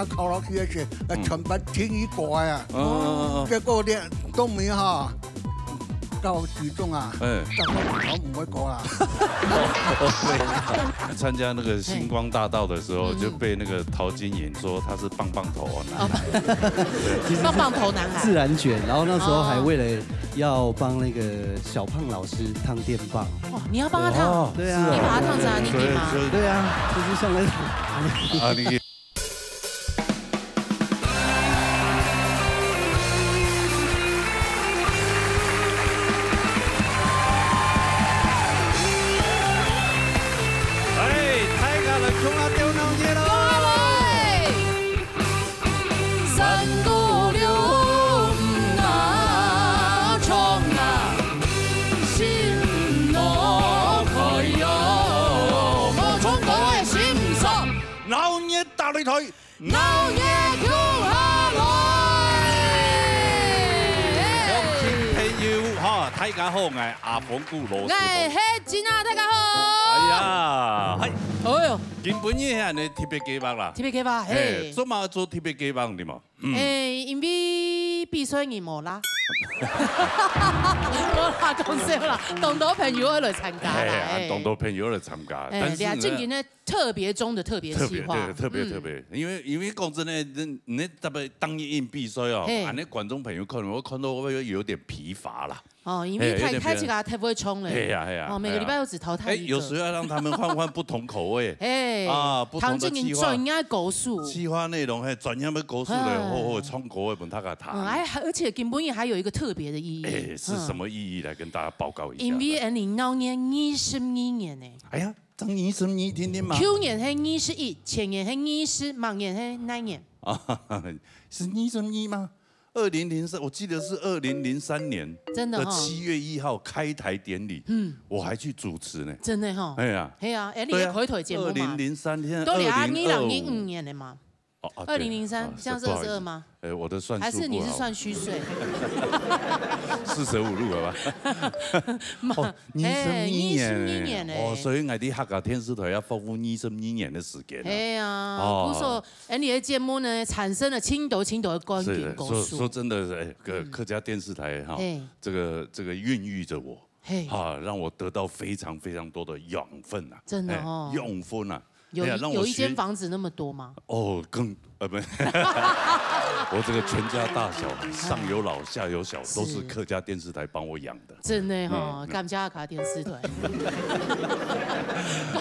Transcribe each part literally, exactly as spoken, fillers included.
啊，考落去个時，呃，嗯。全班第一个啊。嗯，嗯，嗯，嗯。结果呢，都没哈，到其中啊，嗯。大家都唔會過啊。参加那個星光大道的時候，嘿。就被那個陶晶瑩說他是棒棒頭男孩。哦。其實是棒棒頭男孩。自然捲，然後那時候還為了要幫那個小胖老師燙電棒。哦。哇，你要幫他燙？哦，對啊。你把他燙成阿尼基嗎？所以，所以，對啊，就是像那種啊，你哎，大家來共下鬥鬧熱咯！共下來！三姑六姆啊，唱啊，心樂開喲，無唱歌个心酸。鬧熱大擂台， 鬧熱共下來！鄉親朋友，哈，大家好，𠊎阿峰牯老師。𠊎係金仔，大家好。哎呀，嗨。哎喲。今晡日係恁呢特別計畫啦。特別計畫，嘿。嘿，做麼个做特別計畫呢嘛？嗯。欸，因為比賽日無啦。無啦，講笑啦，當多朋友愛來參加啦，嘿，啊，欸。當多朋友來參加，欸，但是呢，這正經个 特別中的特別企劃。特別，對，特別，嗯。特別。因為，因為講真的，你，你特別當日應比賽哦，嘿。恁呢觀眾朋友可能會看到會有點疲乏啦。哦，因為太，嘿，有點疲乏。太這個太會衝了。嘿呀，嘿呀，哦，每個禮拜都只淘汰一個。嘿呀。欸，有時候要讓他們換換不同口味。嘿，啊，不同的企劃。唐靜英轉應該高手。企劃內容，嘿，轉應該高手的，哎。好好唱歌的，分大家聽。嗯，哎，而且今晡日還有一個特別的意義。欸，是什麼意義？嗯。來跟大家報告一下。因為二零二二年二十二年呢。哎呀， 正二十二天天嘛。舊年係二十一，前年係二十，明年係哪年？啊，是二十二嗎？二零零三，我記得是二零零三年真的哈。的七月一號開台典禮，嗯。我還去主持呢。真的哈。哎呀。係啊，欸，你的開台節目嘛。對啊。二零零三，現在都連二零二五。二零二五年的嘛。 哦，哦，對，二零零三，哦，像是二十二嗎？不好意思，呃，我的算術不好。還是你是算虛歲？四捨五入了吧？嘛，哦，二十二年欸。欸，二十二年欸。哦，所以𠊎在客家電視台要服務二十二年的時間啊。係啊，哦。故所，欸，你的節目呢，產生了盡多盡多的冠軍故事。是的，說，說真的，欸，客，嗯。客家電視台哈，嘿。這個，這個孕育著我。 嘿。哈，讓我得到非常非常多的養分啊，真的哦。哎，養分啊。有一，哎呀，讓我學，有一間房子那麼多嗎？哦，更，呃，不，我這個全家大小，上有老，下有小，是。都是客家電視台幫我養的。真的吼，嗯，嗯。感謝客家電視台。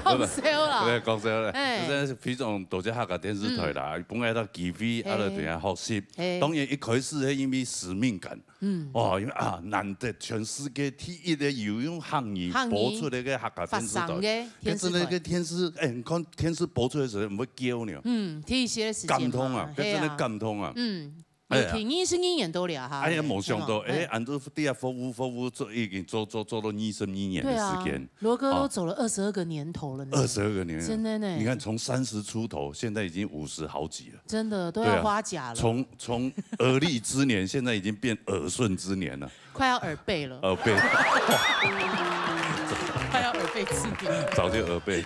講笑啦。不，不，講笑啦。哎。真的是非常多謝客家電視台啦，嗯。分𠊎到機會，啊，嘿。就等下學習。嘿。當然一開始係因為使命感， 嗯。哦，因為啊，難得全世界第一个有用客語，客語播出來个客家電視台。發聲个電視台。該真的个電視，哎，你看電視播出來个時候，毋會噭呢。嗯，第一些時間嘛，感動啊，該真的感動啊。係啊。嗯，哎呀。尤其二十二年到了哈。哎呀，無想到，係嘛？哎，哎。恁多在啊服務服務做，已經做做做到二十二年的時間。對啊，羅哥都走了二十二个年頭了呢。哦。二十二个年頭。真的呢。你看，從三十出頭，現在已經五十好幾了。 真的，都要花甲了。對啊，從，從而立之年，現在已經變耳順之年了。快要耳背了。耳背。快要耳背之年。早就耳背。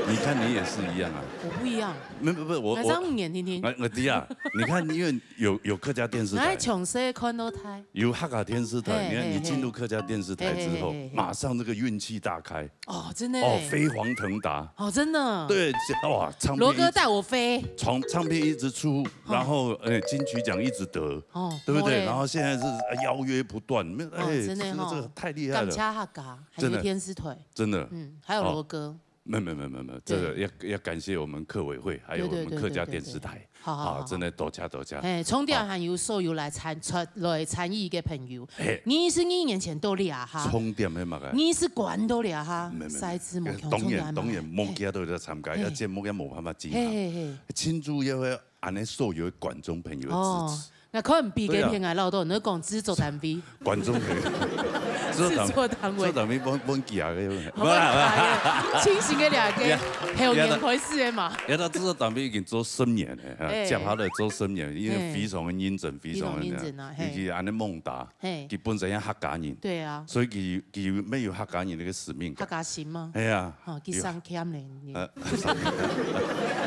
你看你也是一樣啊。我不一樣。沒，不，不，我，我，來，張五眼聽聽。哎，我，對啊，你看，因為有，有客家電視台。來，從細看到大。有客家電視台，嘿，你看，嘿，你進入客家電視台之後，嘿，嘿，嘿，嘿。馬上這個運氣大開。 哦，真的耶。哦，飛黃騰達。哦，真的。對，哇，唱片一，羅哥帶我飛。唱，唱片一直出，哦。然後，哎，金曲獎一直得，哦，對不對？沒錯。然後現在是，呃，邀約不斷，沒有，哦，哎，真的哦。這個，這個太厲害了。感謝客家，還有電視台。真的。真的。嗯，還有羅哥。哦。沒有，沒有，沒有，沒有，沒有，這個要，對。要感謝我們客委會，還有我們客家電視台。對，對，對，對，對，對。 好，好，好，好。啊，真的多謝，多謝。嘿，重點還有所有來參，出，來參與个朋友。嘿。二十二年前到這哈。重點係麼个？二十關到這哈，沒，沒，沒。賽制無共，當然，重點係麼个？當然，無其他都有在參加，嘿。要節目也無辦法進行。嘿，嘿，嘿。慶祝也會恁呢所有的觀眾朋友的支持。哦，那可能比給片來嘮叨，對啊。你講製作單位。觀眾朋友。製作單位。製作單位分，分幾下个，好，無啦，無啦。清醒个兩个，也，後年開始个嘛。也，他製作單位已經做十年了，啊，哎。接下來做十年，因為非常个認真，非常个認真啊，嘿。尤其恁呢孟達，嘿。佢本身也客家人，對啊。所以佢，佢乜有客家人个使命感。客家心嘛。哎呀，哦，佢有。上欠咧。呃，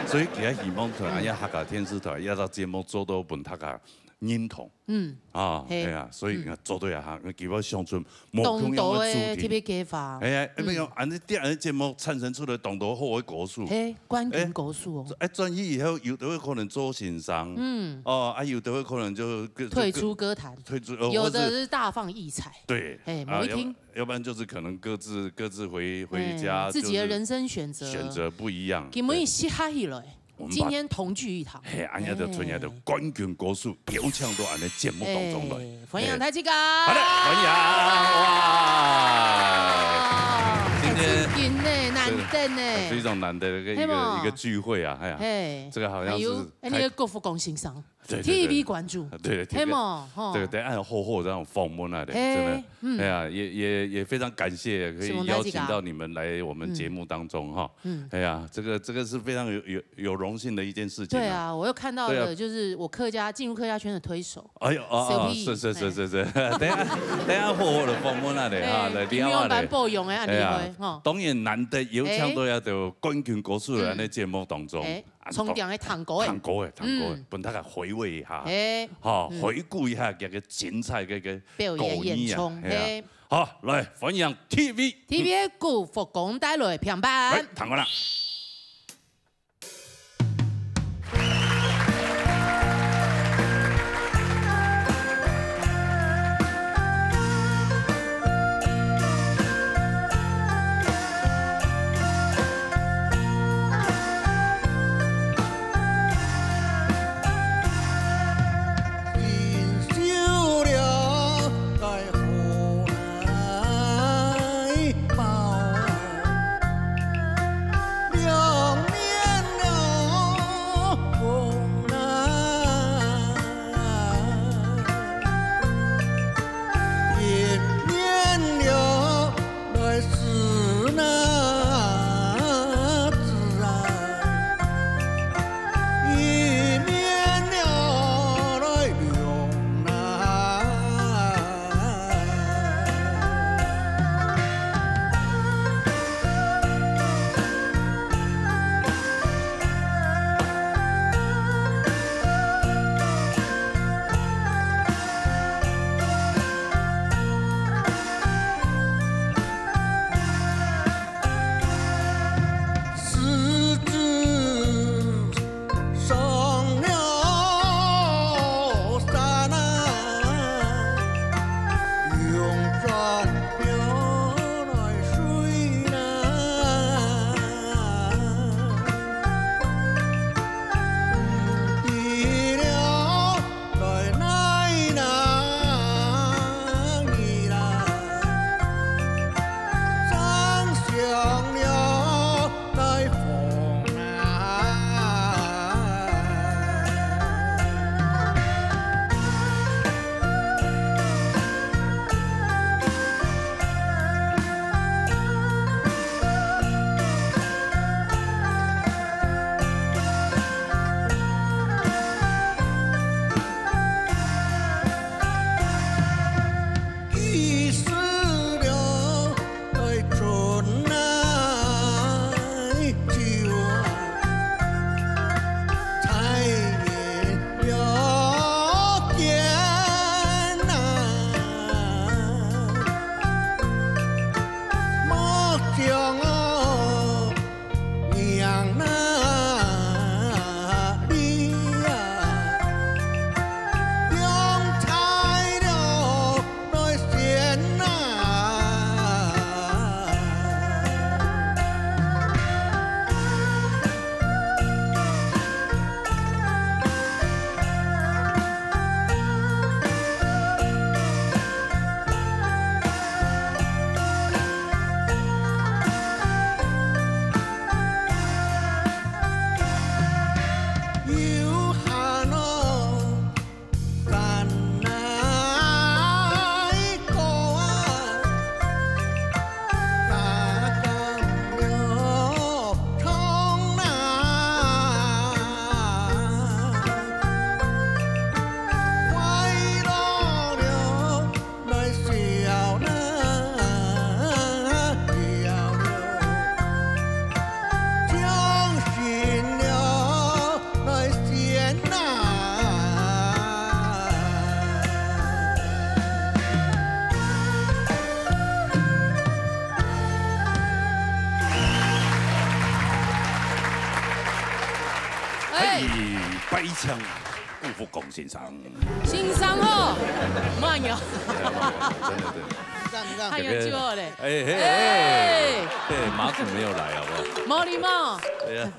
所以佢也希望台灣也客家電視台，也个節目做到分大家認同。嗯。啊，嘿。哎呀，所以你看，嗯。做到也哈，基本上就無共樣个主題。當多个特別計劃。哎呀，嗯。沒有，恁呢，恁呢節目產生出來當多好个故事。嘿，冠軍故事哦。哎，轉去以後，有的會可能做先生，嗯。哦，啊，有的會可能就，就，退出歌壇，退出，呃，有的是大放異彩。或是，對，哎，啊，某一天。要不，要不然就是可能各自，各自回，回家，哎，自己的人生選擇。就是選擇不一樣。根本一歇下去了。 我們把，今天同聚一堂。嘿，恁樣就出現个冠軍歌手邀請到恁呢節目當中來。哎，歡迎大家。嘿。好的，歡迎，哇！今天，哎，真緊呢，難得呢。對，非常難得的一個，係無？一個，一個聚會啊，哎呀，嘿。這個好像是哎喲，哎，開，那個郭富城先生，對，對，對。T V關注，對，對，對，係無？吼。對，等下好好這樣訪問啊，嘿，真的。嗯。哎呀，也，也，也非常感謝可以邀請到你們來我們節目當中哈。什麼大家？ 嗯。哎呀，這個，這個是非常有，有，有榮幸的一件事情啊。對啊，我又看到了，對啊。就是我客家，進入客家圈的推手。哎呦，哦，哦，小P，是，是，是，哎。是，是。等一下，等一下好好地訪問啊咧，哈，哎，來聊啊咧。金融版報用的，恁厲害，哎呀，吼。當然難得有請到這個冠軍歌手來咱的節目當中。哎，嗯。哎，啊，衝動的探戈的。探戈的，探戈的，嗯。分大家回味一下。哎，吼，嗯。回顧一下這個精彩的一個表演演出，古意啊，哎呀。嘿。 好，來，歡迎T V。T V个郭富城帶來評判。來，聽看啦。百槍顧福光先生。先生好，慢呀，真的真的。哎呀，就好嘞。哎嘿哎，对，马祖没有来好不好？毛礼貌。哎呀，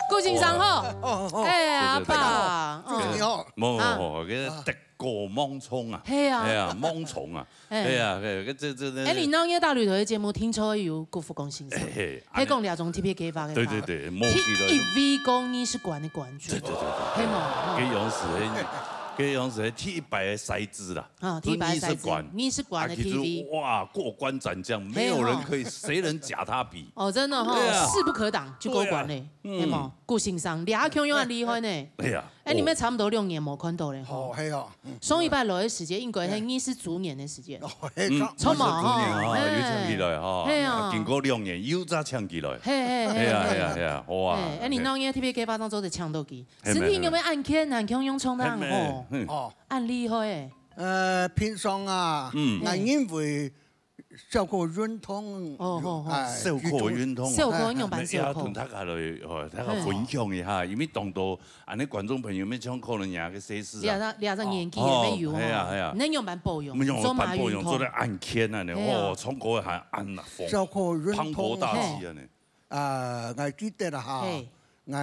顾先生好。哦哦，哎呀，阿爸，你好。没没没，给他得过盲从啊。嘿啊，哎呀，盲从啊。 哎呀，哎，这这这，哎，你那个大旅头的节目，听说有顾福光先生，哎，还讲两种特别给发给他，对对对，莫记得，一位讲艺术馆的馆主，对对对对，黑毛，给勇士，给勇士第一百个赛制啦，啊，第一百赛制，艺术馆的 T V，哇，过关斩将，没有人可以，谁能假他比？哦，真的哈，势不可挡，就过关嘞，黑毛，顾先生，你阿强又很厉害呢，哎呀。 哎，你们差不多六年没看到了吼。哦，系哦。上一摆来的时间应该是二十周年的时间。哦，嘿，差不多。啊，又请起来哈。系啊。经过六年，又再请起来。嘿嘿嘿。系啊系啊系啊，哇。哎，你那年 T P K 发上周的抢到机，身体有没有按天按天用冲浪吼？哦，按厉害哎。呃，平常啊，嗯，那因为 笑口运动，哦哦哦，哎，笑口运动，笑口用板笑口，大家来，哦，大家分享一下，因为当多，俺的观众朋友们像可能也个岁数啊，两个年纪也没有哈，系啊系啊，恁用板保养，用板保养做得按天啊呢，哦，唱歌还按那风，笑口运动，磅礴大气啊呢，啊，我记得了哈，我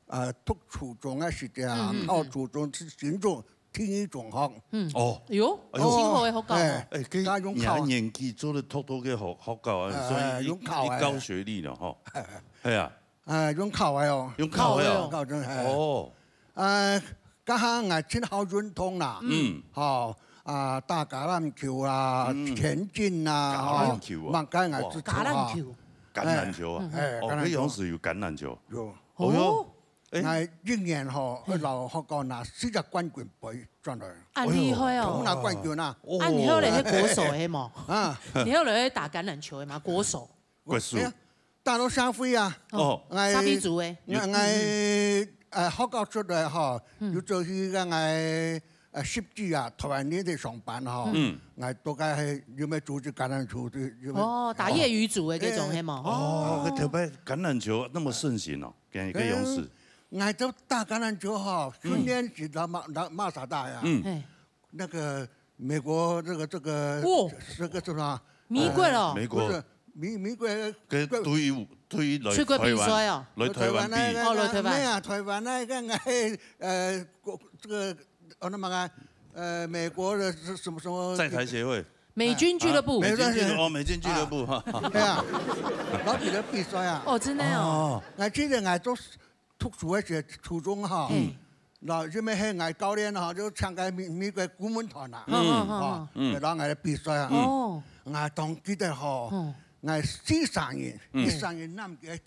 啊读初中个时间啊，考初中是新竹 第一中学。嗯，哦，哟，新竹个学校，哎，哎，佢家用考，年纪做得讀到个學學校啊，所以用考个，高学历了哈，哎呀，哎，用考个哦，用考个哦，考真系，哦，哎，家下我真好运动啦，嗯，好啊，打橄榄球啦，田径啦，橄榄球啊，蛮该我知道啊，橄榄球，橄榄球啊，哎，橄榄球，哦，佢当时有橄榄球，有，哦哟。 哎，一年吼，老学校拿四只冠军杯转来。啊，厉害哦！我拿冠军啊！啊，你后来是国手的嘛？啊，你后来打橄榄球的嘛？国手。国手。打到社会啊！哦，沙鼻族哎。哎，呃，学校出来哈，又做去个哎，呃，十几啊，台湾人在上班哈。嗯，哎，都该有没有组织橄榄球的？有没有？哦，打业余组的这种，嘿嘛？哦，特别橄榄球那么盛行哦。 个个样式。𠊎都打橄榄球哈，训练是拿马拿马萨大呀，那个美国这个这个这个什么？美国咯，美国不是美美国个队伍队来出国比赛啊，来台湾比，哦，来台湾，没有台湾那个哎呃国这个哦那么个呃美国的什么什么在台协会。 美军俱乐部，美军俱乐部，哦，美军俱乐部哈，对啊，老比的比赛啊，哦，真的哦，那之前啊，都读书个时初中哈，嗯，老因为系俺教练哈，就参加美美国顾问团呐，嗯嗯嗯，然后俺比赛啊，哦，俺当记得哈，俺四三年，一三年那么个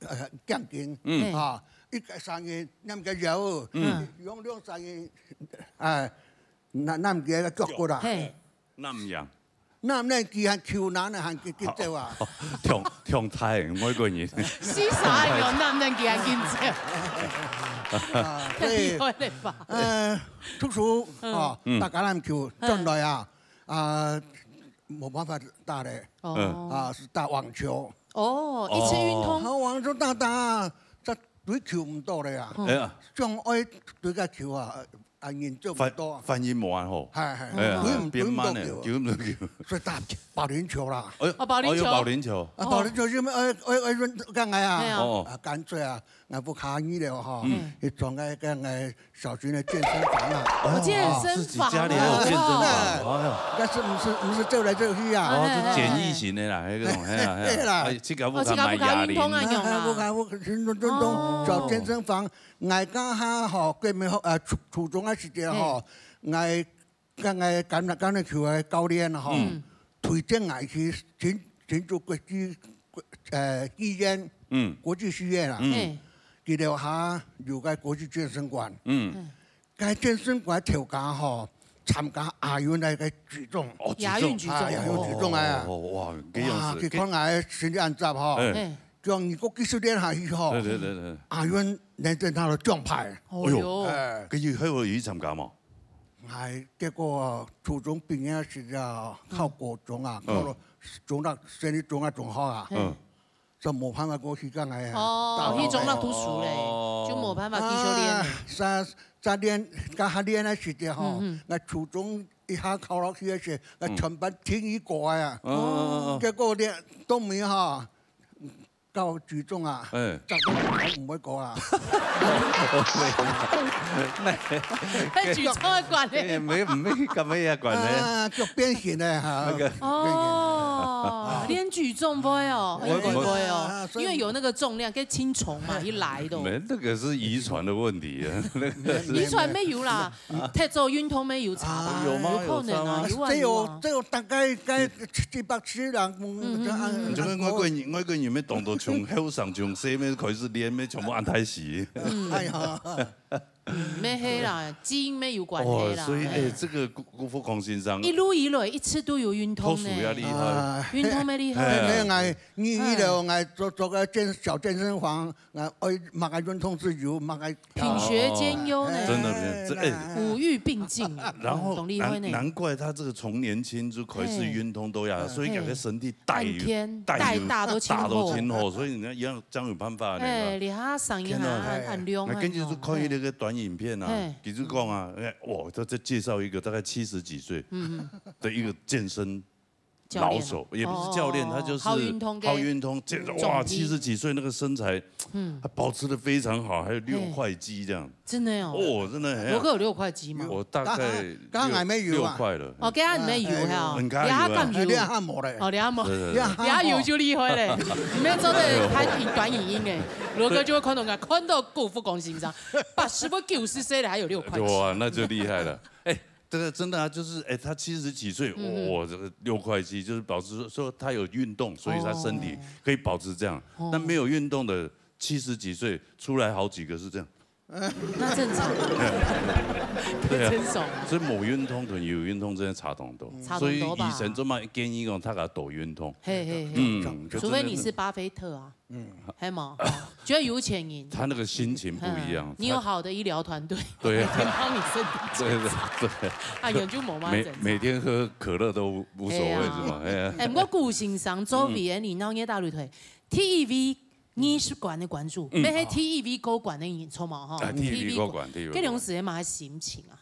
呃奖金，嗯啊，一个三年那么个腰，嗯，用两三年，哎，那那么个脚骨啦，嘿。 南洋。南洋佢還求難啊，還佢佢走啊。強強大外國人。是啥有南洋佢還緊走？太厲害了吧！呃，讀書啊，打橄欖球轉來啊，啊，冇辦法打咧，哦，啊，係打網球。哦，一次運動。好，網球打打，這追求毋到咧啊。哎呀，想愛追个球啊， 啊，人做毋到啊。反應無恁好。係係，哎呀，追毋追毋到球，追毋到球。所以打保齡球啦。哎，哦，保齡球，保齡球。啊，保齡球就愛愛愛運動个啊。哦，啊，乾脆啊，𠊎不卡你了哈，去裝个个个小型的健身房啊。哦，健身房，自己家裡還有健身房，哎呀。但是毋係毋係走來走去啊。哦，就簡易型的啦，那種，哎呀，哎呀，哎，自家不卡買啞鈴。自家不卡運動啊，用啊。不卡，不卡，運動運動，小健身房。 𠊎該下吼，國民學呃初初中个時節吼，𠊎該𠊎橄欖橄欖球个教練吼，推薦𠊎去新新竹國際國呃戲院，國際戲院啊，佢樓下有个國際健身館，該健身館頭家吼，參加亞運个舉重，亞運舉重，亞運舉重啊，哦哇，該樣子，佢看𠊎身體恁扎吼， 講你个技術練下去吼，對對對對，亞運能得拿到獎牌。哎喲，哎，跟你後來有去參加無？哎，結果初中畢業時啊，考高中啊，考了中大，升入中大中學啊，嗯，都無辦法過去，講哎呀，哦，打到去中國讀書咧，哦。就無辦法繼續練咧。啊，再，再練，剛下練个時節吼，嗯，嗯。該初中一下考落去个時，該，嗯。全班第一个啊。嗯，嗯，嗯，嗯。結果練到尾吼，到舉重啊，哎。十个人都毋會過啊。那，那舉重个管理。哎，沒，沒，幹嘛要管呢？啊，就變形了哈。那個哦，連舉重會哦，我，哎，會哦，啊，所以因為有那個重量，跟輕重嘛，一來的。沒，那個是遺傳的問題啊，那個是遺傳沒有啦，太做運動沒有差吧？啊，有嗎？有可能啊，有差嗎？有啊，這有，有啊。這有大概，該七八十人，嗯，嗯，嗯，嗯。你就跟外國人，外國人有沒有懂得從後生從細妹開始練，沒全部安泰死？嗯。哎呀。 嗯，乜係啦，基因乜有關係啦。哦，所以，哎，哎。這個顧，顧福光先生，一路以來，一直都有運動呢。讀書也厲害。啊，運動乜厲害。哎。那，那，𠊎，你，你了，𠊎做，做個健，小健身房，啊，愛，麼个運動自由，麼个品學兼優呢。哎，真的，真的，這，哎。五育並進，然後，嗯，當厲害呢。難，難怪他這個從年輕就開始運動都要，哎。所以感覺身體帶有，哎。帶有，帶大都輕厚。帶大都輕厚，所以人家一樣 這樣有辦法呢，哎，是吧？你看聲音還，天哪。還，還亮，那根據是看一個短影片啊，嘿。其實講啊，哎，哇，他在介紹一個大概七十幾歲嗯，嗯。的一個健身教練啊。老手，也不是教練，哦，他就是好運動的好運動，健，哇，總體。七十幾歲那個身材，嗯。他保持得非常好，還有六塊肌這樣。嘿。 真的哦。哦，真的，哎呀。羅哥有六塊肌嗎？我大概剛，剛還沒有啊。六，六塊了。哦，剛剛還沒有哈。哎，哎，很開心啊。你還敢有？哎，你還沒嘞。哦，你還沒。對，對，對。你還沒。你還有就厲害嘞。你們做得拍影，短影音哎，羅哥就會看到，看到顧福光先生，八十不九十歲了，還有六塊肌。哇，那就厲害了。哎，這個真的啊，就是，哎，他七十幾歲，嗯，嗯。哇，這個六塊肌，就是表示說，說他有運動，所以他身體可以保持這樣。哦。哦。但沒有運動的七十幾歲出來好幾個是這樣。 那正常。對啊。真爽啊。所以無運動同有運動真的差當多。差當多吧。所以醫生這麼建議講，大家多運動。嘿，嘿，嘿。嗯，就真的是除非你是巴菲特啊。嗯。係無？哦，就係有錢人。他那個心情不一樣，嗯，你有好的醫療團隊，他，對啊。每天幫你身體檢查。對，對，對。啊，人就無麼个檢查。每，每天喝可樂都無所謂，係啊。是嗎？哎呀。哎，不過顧先生做V N，你鬧熱大擂台，第一位 藝術館个關注，嗯。乜係第一位過關个人，著無吼？啊，第一位過關，第一位過關。該當時个麼个心情啊？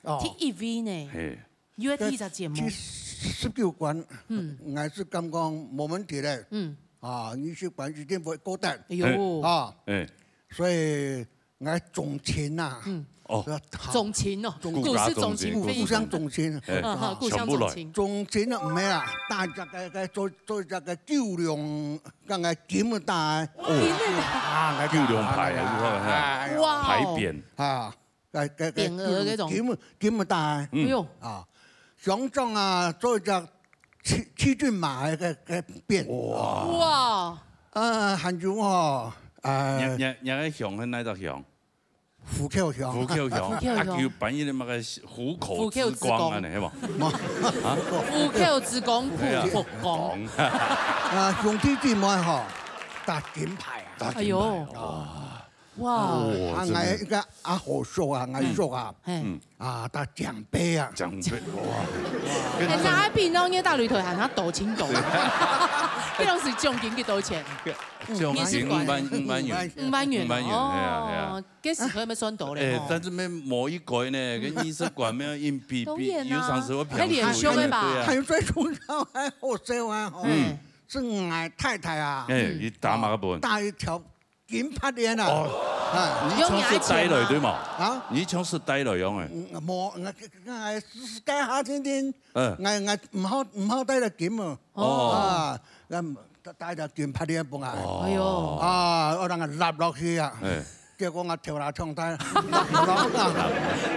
哦。第一位呢，嘿。又係第一隻節目。第十九關，嗯。𠊎係感覺無問題咧。嗯。啊，藝術館一定會過得。哎喲。啊。哎。所以𠊎總情啊，嗯。 哦。總情哦，總，股價總情，股市總情分析。股價總情。哎，嗯，好，股價總情。全部來。總情啊，毋係啊，大隻个，个做，做隻个九龍，講个金个大个。哦。金个大。啊，九龍牌啊，你看看。哎，哇哦。牌匾。啊，个，个，个匾額那種。金个，金个大个。嗯。哎喲。啊，想像啊，做一隻七，七駿馬个，个，个匾。哇。哇。呃，還有吼，呃，你，你，你个鄉係哪隻鄉？ 虎口鄉。虎口鄉，虎口鄉。啊，佢有辦一個麼个虎口之光啊，虎口之光。係無？無。啊？虎口之光，對啊。虎口光。啊，兄弟姊妹吼，打金牌啊。打金牌，哎喲。哇。哇。哦，啊，真的。𠊎一個阿虎叔啊，𠊎叔啊，嗯。嘿。嗯。啊，打獎盃啊。獎盃，哇。哎，那還比鬧熱大擂台還較多錢多。對。該當時獎金幾多錢？獎金五萬，五萬元。五萬元哦。五萬元，係啊，係啊。哦。 該時候乜算多咧，哎，吼。但是乜無一個呢，該藝術館乜要硬比，比，當然啦，有常時會比較輸一點，還連輸的吧？對啊。還有最重要，還好笑啊，吼。嗯。係𠊎太太啊，哎，嗯。佢打麼个分？打一條金袚鍊啊。哦。啊。你從事帶來對嗎？啊？你從事帶來用的？嗯，無，𠊎，𠊎，該下天天，嗯。𠊎，𠊎毋好，毋好帶到金哦。哦。啊，該 打，打一條金袚鍊分𠊎。哦。哎喲。啊，𠊎等𠊎落落去啊。哎。結果𠊎頭那痛大，落落啊。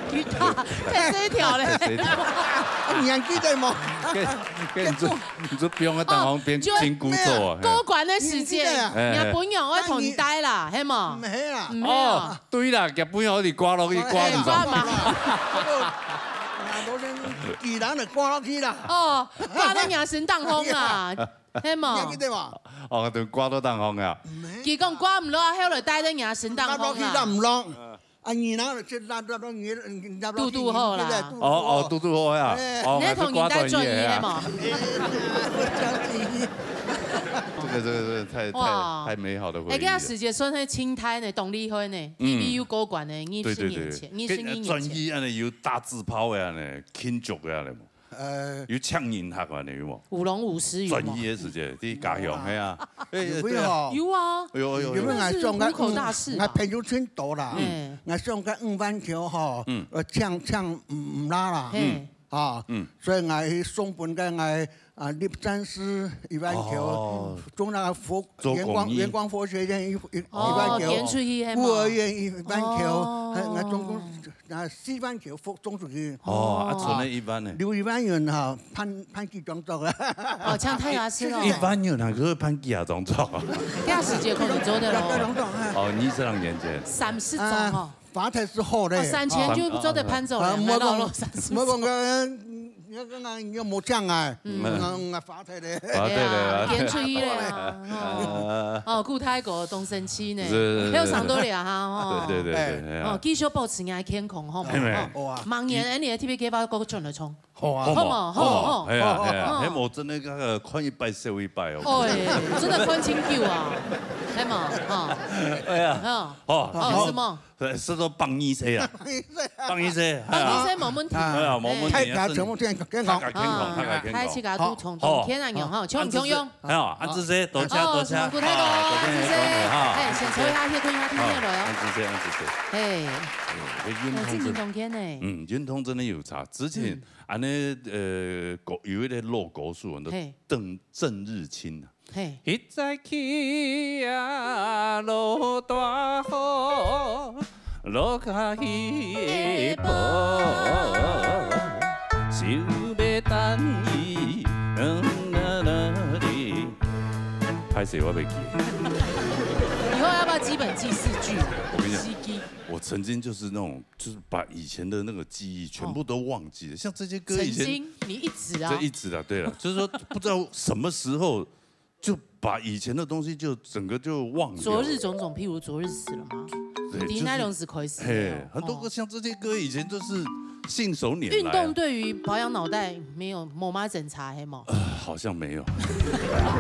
其他，太細條咧。太細條。啊，你還記得無？該，該你就，你就不用在當旁邊哦，就，聽古早啊，嘿。過關的時間，你記得啊？哎，哎。若餔娘愛同你帶啦，係無？毋係啦。毋係啊。哦，對啦，若餔娘你掛落去，掛毋著。哎，掛嘛。啊，無人，既然就掛落去啦。哦，掛到若身當風啦。 係無？你還記得無？哦，就掛到當風啊。毋係。佢講掛毋落啊，後來帶到若身當風啊。掛落去啦，毋落。啊，你那就拉，拉，拉，拉，拉，堵堵好啦。堵堵好。哦，哦，堵堵好啊。哎。哦，你還同人帶專業的嘛？還是掛到你的啊。哎，我講專業。這個这个真的太太哇太美好的回哎，憶了。搿个时节算係清代呢，当厉害呢，嗯，T V U高管呢，二十年前，对对对，二十一年前。转去安尼有大字报个安尼，庆祝个安尼无？呃，有抢银客安尼有无？舞龙舞狮有无？转去个时节，在家乡，哇，系啊，哎，有没有？对啊，有啊，有有有，有没有？真的是虎口大事吧？俺朋友圈多啦，嗯，俺上个五万球吼，嗯，呃，抢抢唔唔拉啦，嗯，啊，嗯，所以俺去送本个俺啊，立山寺一万球，哦，中那个佛做公益，圆光圆光佛学院一一一万球，哦，捐出去，嘿嘛。孤儿院一万球，哦，还俺总共啊四万球送送出去。哦，啊，存了一万呢？留一万元哈，办办几张照啊。哦，抢太牙齿了。一万元哪个办几啊张照啊？第二时节可能做得了。要要张照，哎。哦，二十两年前。三十张哦。发财之后嘞，哦，三千就做得搬走了，啊，买到了三十张。莫讲，莫讲个，你要讲啊，你要没抢啊，嗯，啊，发财嘞。啊，对了，哎呀，捐出去了啊，哦，哦，顾太国东升期呢，是是是，还有上多了哈，哦，对对对对，哎，哎呀，哦，继续保持你的健康，好吗？哎，哦，哇，明年你的 T V K 八个转来冲。 好啊。好嘛，好嘛，好，哎呀，哎呀，哦，哎，我真的那个看一拜笑一拜哦。哦，哎，真的看清楚啊，哎嘛，哈，哎呀，哈，哦，哦，什么？对，是说放一些啊，放一些，放一些，哎呀，没问题。哎呀，没问题，太太全部健健康，太健康，太健康，开始个都从冬天啊，有哈，像像用。哎呀，啊，这些多谢多谢，哦，辛苦太多，啊，多谢多谢，谢谢，哈，哎，先抽一下血，看一下天气了哟。啊，这些，啊，这些，哎，哎，这运动真，哦，今年冬天呢，嗯，运动真的有差。之前 安尼，呃，歌，有一个老歌手，嘿，邓，郑日清啊。嘿。一早起啊，落大雨，落甲稀薄，想要等伊，嗯，啦啦哩。歹势，我袂记。以后要不要基本记四句啊？我跟你讲，四句。我曾经就是那种，就是把以前的那个记忆全部都忘记了。哦。像这些歌以前曾经，你一直啊。这一直啊，对了，就是说不知道什么时候就把以前的东西就整个就忘掉了。昨日种种，譬如昨日死了吗？对，就是，你那种是开始的哦。嘿，很多歌，哦，像这些歌以前就是信手拈来啊。运动对于保养脑袋没有，没嘛检查，嘿吗？呃，好像没有。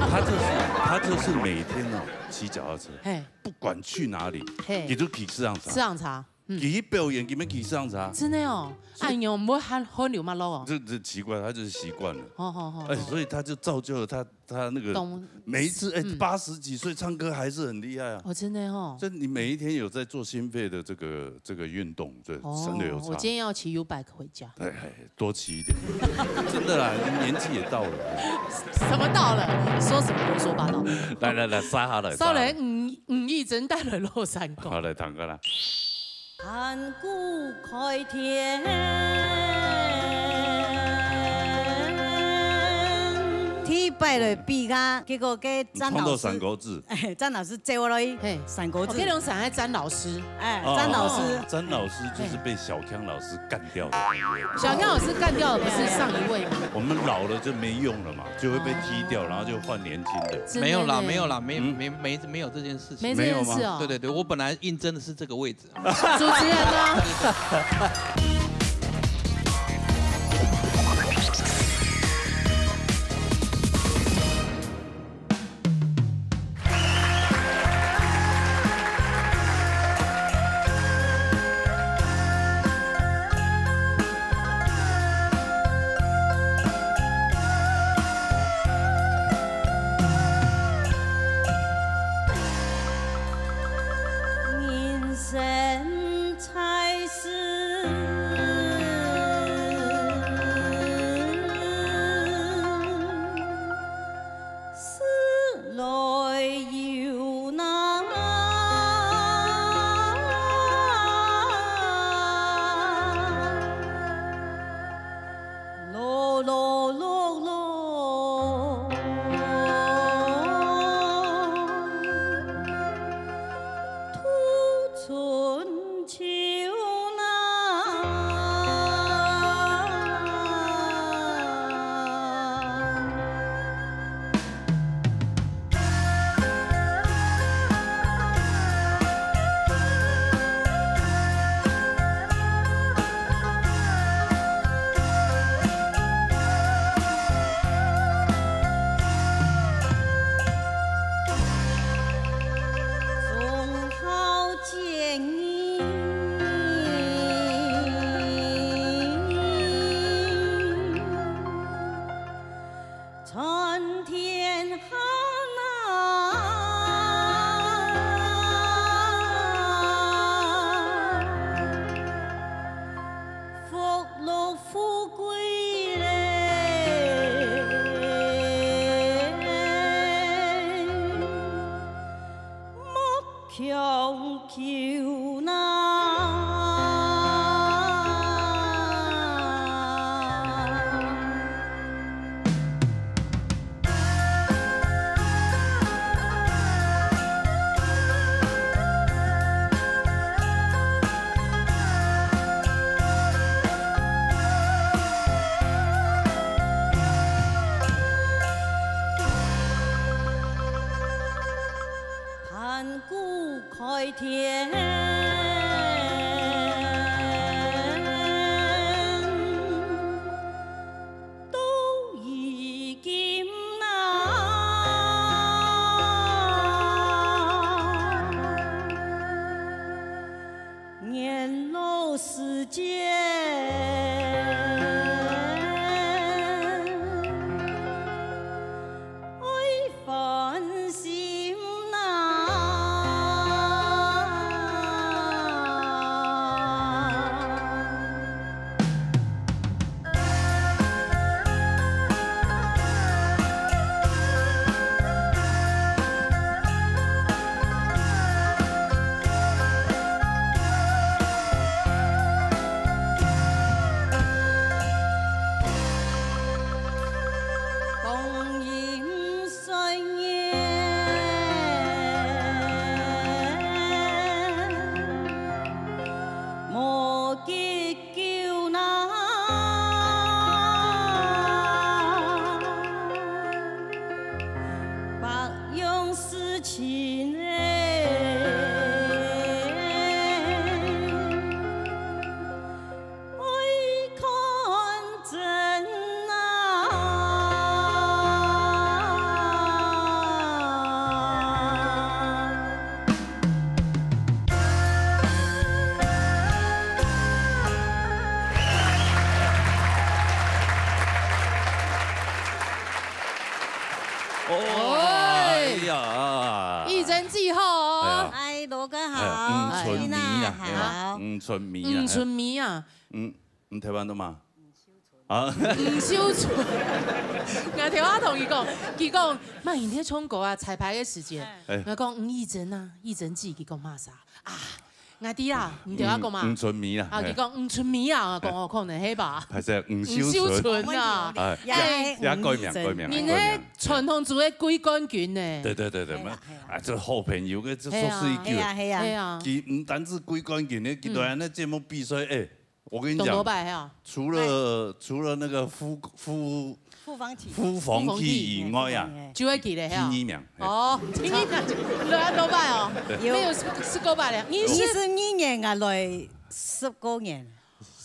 他就是，他就是每天哦，骑脚踏车，嘿，不管去哪里，嘿，佢都騎四行车。四行车。 嗯。佢去表演，佢乜騎上车。真的哦，所以，哎喲，毋會汗，汗流脈落哦。这，这奇怪，他就是习惯了。好好好，哎，好。所以他就造就了他，他那个懂，每一次，哎，嗯。八十几岁唱歌还是很厉害啊。哦，真的哦。所以你每一天有在做心肺的这个，这个运动，对，哦，真的有差。我今天要骑 U-bike 回家。哎，哎，多骑一点。真的啦，你年纪也到了。什么到了？说什么胡说八道？来来来，杀下来，杀下来。少年吴，吴亦珍帶來《落山歌》。好，來，唱歌啦。 盤古開天，第一擺來比較，結果該詹老師，你創造三國志。哎，詹老師接我落去，嘿。三國志。哦，這種想愛詹老師。哎，哦，詹老師。哦，詹老師就是被小康老師幹掉的那一位。小康老師幹掉的不是上一位嗎？我们老了就没用了嘛，就会被踢掉，哦。然后就换年轻的。真的呢。没有啦，没有啦，没，嗯。没，没，没有这件事情。没这件事哦。没有吗？对对对，我本来应征的是这个位置。 主持人呢？富貴嘞，莫強求呐。 盘古开天，都已经呐，年老时节，爱 烦心呐。光阴 岁月无几久呐，百样事情哎。 爱看真啊。哦，哎。哎呀。义珍姐好哦。哎呀。哎，罗哥好，哎，嗯，春米啊，丽娜好。哎呀，嗯，春米啊，嗯，春米啊。嗯，你台湾的吗？啊。吳秀春。𠊎頭下同佢講，佢講，媽，你在唱歌啊，彩排个時間。哎。𠊎講，嗯，義珍啊，義珍姐，佢講麼儕？啊，𠊎知啦，你頭下講嘛。嗯，嗯，春米啦，啊，嘿。佢講，嗯，春米啊，講，哦，可能係吧。還是吳秀春。吳秀春啊。哎，也，也改名，改名，人家改名。傳統組个季冠軍呢。對，對，對，對，係啦，係啦。啊，這好朋友，這，這係啊。熟識已久。係啊，係啊。係啊。佢毋單止季冠軍呢，佢都還在節目比賽，哎， 我跟你講，當多擺哈。除了，除了那個傅，傅，傅方琪。傅方琪以外啊，傅方琪，嘿。就會記得哈。第二名，嘿。哦，第二名，有恁多擺哦。對。沒有，係，係過擺了。二十，二十二年啊，來十過年。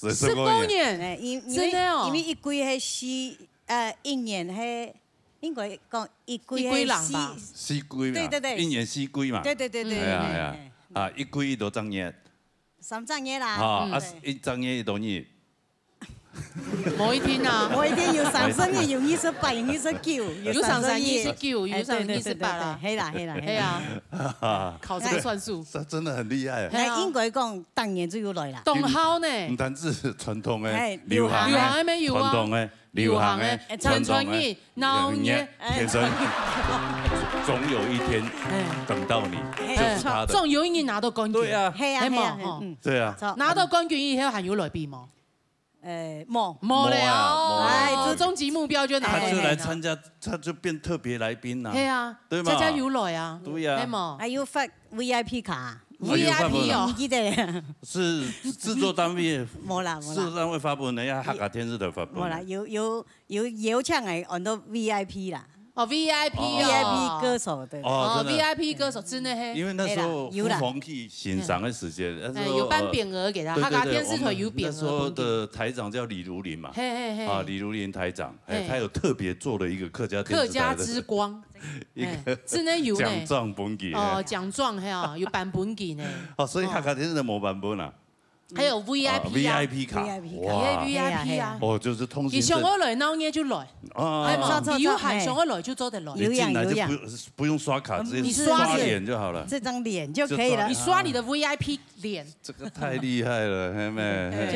十，十過年。十過年。哎，因，因為，真的哦。因為一季係四，呃，一年係，應該講一季係四，一季人吧。四季嘛，對，對，對。一年四季嘛。對，對，對，對，哎呀，哎呀，哎。啊，一季一多隻月。 三隻月啦。啊，啊，對。一隻月幾多日？無一定啊。無一定，有三十日，有二十八，有二十九，有三十日。有三十日，二十九，有三十日，哎，對，對，二十八啦。對，對，對，係啦，係啦，係啦。係啊，考這個算術。這真的很厲害。係啊。哎，應該講，當然就有來啦。當好呢。毋單止傳統个，哎，流行个，流行个咩有啊。傳統个， 流行个、流行个、傳統个、傳統个、鬧熱，鬧熱，天生，總有一天，哎。等到你，哎。就是他的。總有一日拿到冠軍。對啊。係啊，係無？係啊，係啊，吼。嗯。對啊。著。拿到冠軍以後還有來比無？呃，無。無了哦。無啊，無啊。哎，這終極目標就拿到。他就來參加，他就變特別來賓啦。係啊，對嘛？參加有來啊。對啊。係無？還有發 V I P卡。哦，有發分啊。V I P哦。毋記得了。是製作單位，無啦，無啦。製作單位發分的，要客家電視台發分的。無啦，有，有，有邀請个，安到V I P啦。哦，V I P哦。V I P歌手，對。哦，哦，真的。V I P歌手，真的嘿。因為那時候係啦，有啦。傅方琪先生的時間，那時候，哎，有頒匾額給他，呃，對，對，對，客家電視台有匾額分佢。我們那時候的台長叫李如林嘛，嘿，嘿，嘿。啊，李如林台長，哎，嘿。他有特別做了一個客家電視台的客家之光。 一個哎，真的有呢。獎狀分佢。哦，獎狀，嘿啊，有頒分佢呢。哦，所以客家電視台無頒分啊？還有V I P啊。啊，V I P卡。V I P卡。哇。V I P啊。係啊，係啊。哦，就是通行證。佢想愛來鬧熱就來。啊。係無？著，著，著，有閒，嘿。想愛來就做得來。有影，你進來就不，有影。不用刷卡，直接你刷你的，刷臉就好了。這張臉就可以了。就刷，你刷你的V I P臉。這個太厲害了，嘿妹，嘿。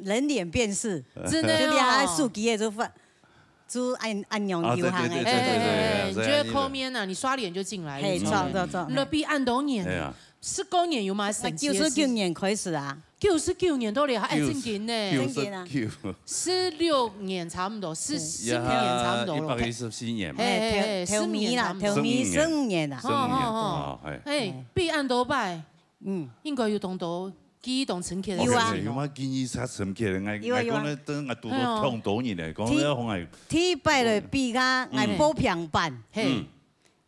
就人脸辨识，真的哦。就你還手機个就發，就按，按樣啊，流行个，對，對，對，對，對，哎，哎，哎，你就會，對，對，對，對，扣面啊，你刷臉就進來，嘿，就進來。著，著，著。你都比恁多年，哎呀。十九年有嘛，神奇个事。我九十九年開始啊。九十九年都厲害，哎，九十，正經呢。九十九。正經啊。十六年差不多，十，嗯。十五年差不多了。一百一十四年嘛。嘿，嘿，嘿，哎，頭，頭尾啦，十五年差不多。頭尾十五年啦。十五年，哦，哦，哦。哦，嘿。哎，比恁多擺。 嗯。應該有當多記憶當深刻个事情哦。有啊。有嘛，記憶較深刻个，𠊎，有啊，有啊。𠊎講咧，等𠊎堵到痛多年咧，講咧，第，講來，第一擺來比較，嗯。𠊎報平板。嘿。嗯。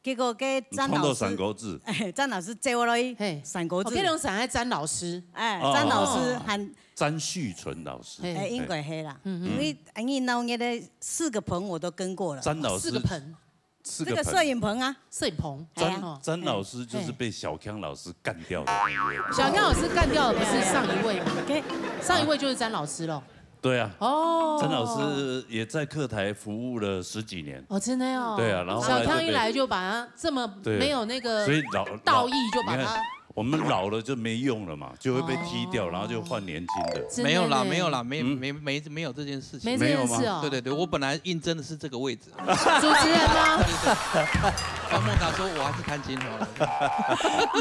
結果該詹老師，你撞到三國志。哎，詹老師接我來嘿。三國志。哦，這種想愛詹老師。哎，哦。詹老師還，詹旭純老師。嘿。哎，應該係啦。嗯，嗯。因為，因為那個四個棚我都跟過了。詹老師。四個棚。 四個棚。這個攝影棚啊。攝影棚。詹，哎呀。詹老師就是被小康老師幹掉的那一位。小康老師幹掉的不是上一位嗎？OK。上一位就是詹老師了。對啊。哦。詹老師也在客台服務了十幾年。哦，真的哦。對啊，然後後來就被，小康一來就把他這麼，對。沒有那個，所以老，道義就把他，你看，我們老了就沒用了嘛，就會被踢掉，哦。然後就換年輕的。真的呢。沒有啦，沒有啦，沒，嗯。沒，沒，沒有這件事情。沒這件事哦。沒有嗎？對，對，對，我本來應徵的是這個位置。 主持人嗎？方孟達說：“我還是貪心好了。”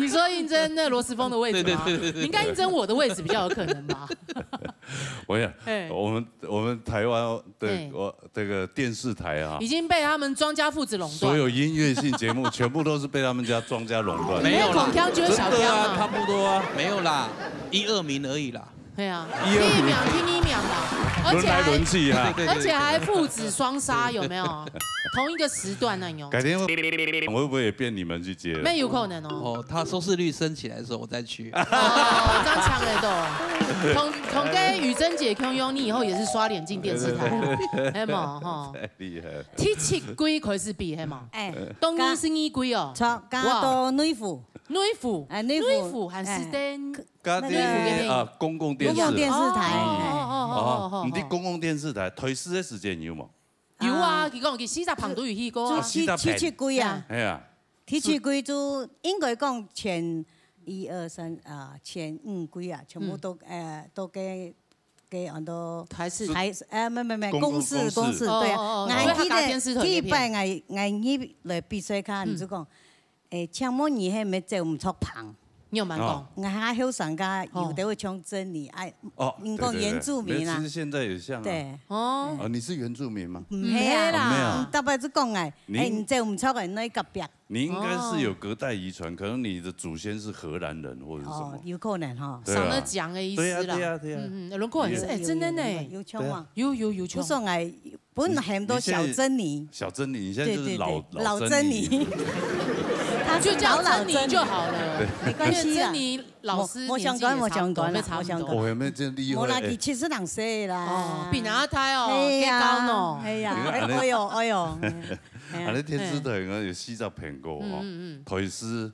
你說應徵那羅時豐的位置嗎？對，對，對，對，對。你應該應徵我的位置比較有可能吧？我想，嘿。我們，我們台灣的，嘿。我，這個電視台啊，已經被他們莊家父子壟斷。所有音樂性節目全部都是被他們家莊家壟斷。沒有啦。孔鏘就是小康啊。真的啊，差不多啊。沒有啦，一二名而已啦。 對啊，一二名。第一名、第二名啦，而且還，輪來輪去哈。對，對，對，對。而且還父子雙殺，有沒有？同一個時段那種。改天會不會也變你們去接了？那有可能哦。哦，他收視率升起來的時候，我再去。哦，這樣強的都。同，同跟雨珍姐共樣，你以後也是刷臉進電視台，對，對，對，對。係無？吼。太厲害了。第七季開始比，係無？哎，當然是二季哦。從，剛剛到內湖。哇。內湖，哎，內湖。內湖還是在 該个，內湖个電影。啊，公共電視。公共電視台，哦，哎。哦，哦，哦，哦，哦。你在公共電視台，台視个時間有無？有啊，啊。佢講佢四十棚都有去過啊。就第，哦，四十棚。第七季啊。哎呀。第七季就應該講前一二三啊，前五季啊，全部都，嗯。呃，都給，給很多台視。台視，呃，沒，沒，沒，公，公視，公視。公視，對啊。哦，哦，哦，𠊎還記得所以客家電視台有片。第一擺𠊎，𠊎入來比賽看，嗯。就講， 誒，請問你係毋係走毋著棚？你有蠻講。哦。𠊎還後生个，哦。有的會唱珍妮，哎，哦，你講原住民啊。對，對，對。沒有，其實現在也像啊。對。哦。哦，你是原住民嗎？毋係啊。毋係啦。哦，沒有啊。嗯，大伯就講哎，你，哎，你走毋著个，你隔壁。你應該是有隔代遺傳，哦。可能你的祖先是荷蘭人或者是什麼。哦，有可能哈。對啊。少了講的意思啦。對啊，對啊，對啊。嗯，嗯，輪廓很深，哎，有，真的呢。有，有，有，有像啊。對啊。有，有，有像。不是哎， 本來很多小珍妮。你，你現在小珍妮，你現在就是老，對，對，對，老珍妮。老珍妮。她是就叫珍妮就好了。老老珍妮。對。沒關係啦。因為珍妮老師年紀也差不多，沒差不多。無相干，無相干啦，無相干。哦，有沒有真厲害？無啦，佢七十零歲啦。哦，比人家大哦，係啊，幾高呢？係啊，你看，哎，哎喲，哎喲。哎呀。啊，你電視台應該有四十坪過哦，嗯，嗯，嗯。台視，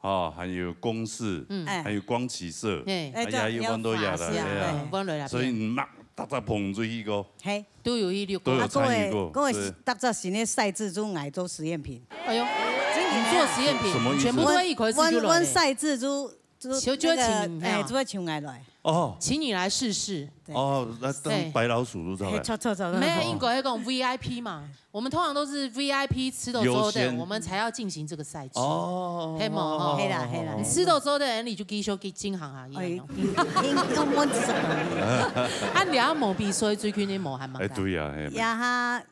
哦，還有公視，嗯。哎。還有光啟社，嘿。哎，哎呀，對，有很多呀的，有法式啊，哎呀。哎，搬落來。所以你嘛，逐隻棚都去過。嘿。都有去錄過。都有參與過，啊，各位，各位，對。逐隻新个賽制就愛做實驗品。哎喲，真的啊。你做實驗品，什麼意思？全部都一開始就落來。阮，阮賽制就，就就，就那個，請，哎，哎呀。就愛請𠊎來。哦。請你來試試。對。哦，那當白老鼠都在。嘿，錯，錯，錯，錯。沒有，應該講V I P嘛。 我們通常都是V I P食到飽的，優先。我們才要進行這個賽制。哦。係無？吼。係啦，係啦。你食到飽的人，你就繼續去進行啊，一樣哦。哎，應，應，應該是這樣。啊，你也無比賽，最近你無還嘛？哎，對啊，嘿。也哈，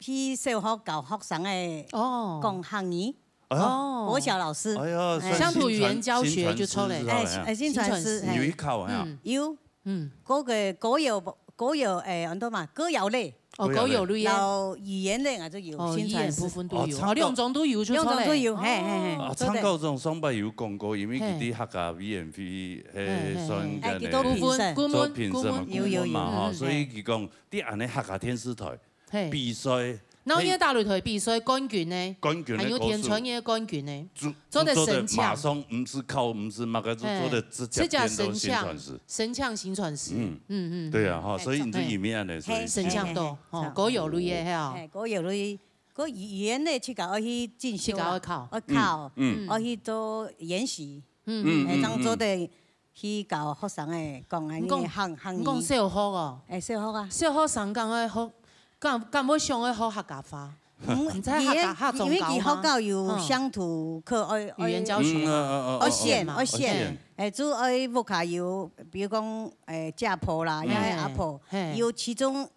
去小學教學生个哦。講客語。哎呀。哦。國小老師。哎呀，哎。算新傳，鄉土語言教學就出來。新傳師，哎，哎，新傳師，新傳師。哎。有去考啊？嗯。有。 嗯。歌个，歌謠，歌謠，誒，安到嘛，歌謠類。哦，歌謠類个。歌謠類个。然後語言類啊，就有，哦，語言部分都有。新傳師。哦，哦，兩種都有就出來。兩種都有，嘿，嘿，嘿，哦。啊，對，對。參考這種上擺有講過，因為佢，嘿。佇客家委員會，嘿，嘿，嘿，算該个，哎，佢都評審。顧問，顧問，做評審嘛，顧問。有，有，有。顧問嘛，吼，嗯，嗯，所以佢講，佇恁呢客家電視台， 嘿。比賽，然後因為大擂台比賽冠軍呢，冠軍呢，還有田村个冠軍呢，就，做得神像。就做得馬上，毋使考，毋使麼个，就做得直接變到神像。嘿。直接神像，神像行傳師。嗯。嗯，嗯，對啊，吼，嘿，所以你就一面呢，嘿，所以神像都，嘿，嘿，吼，嘿，歌謠類个，嘿哦。嘿，歌謠類，歌謠，語言類自家愛去進修啦，自家愛考。愛考，嗯，嗯。愛去做研習，嗯，嗯，嘿，正做得，嗯，嗯。去教學生个講恁你講，呢客，客語。你講小學哦？欸，小學啊。小學生敢會學，敢，敢會想愛學客家話？嗯，毋知客家，佢个，客庄教嗎？因為佢學校有鄉土課，愛，愛，語言教學嘛。嗯，嗯，嗯，嗯，愛選，嗯，愛選。愛選。欸，就愛屋下有，比如講，欸，姐婆啦，嗯。也係阿婆，嘿。有其中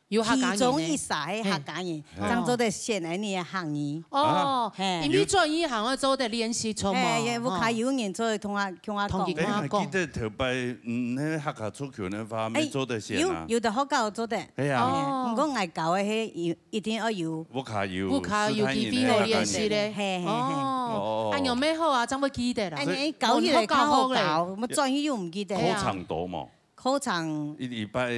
有客家人呢。其中一儕係客家人，嘿。正做得選恁呢个客語。哦，啊？嘿。因為轉一行愛做得練習，著無？嘿，屋下有人做得同𠊎，同𠊎講。同佢講。欸，𠊎記得頭擺，嗯，該客家族群个話，欸，乜做得選啊。有，有个學校做得。係啊。哦。嘿，毋過𠊎教个係一，一定愛有。屋下有，屋下有機會好練習咧。係，係，係。哦，哦。恁樣乜好啊，正會記得啦。恁樣教起來較好教，無轉去又毋記得。係啊。課程多無？ 課程。一禮拜。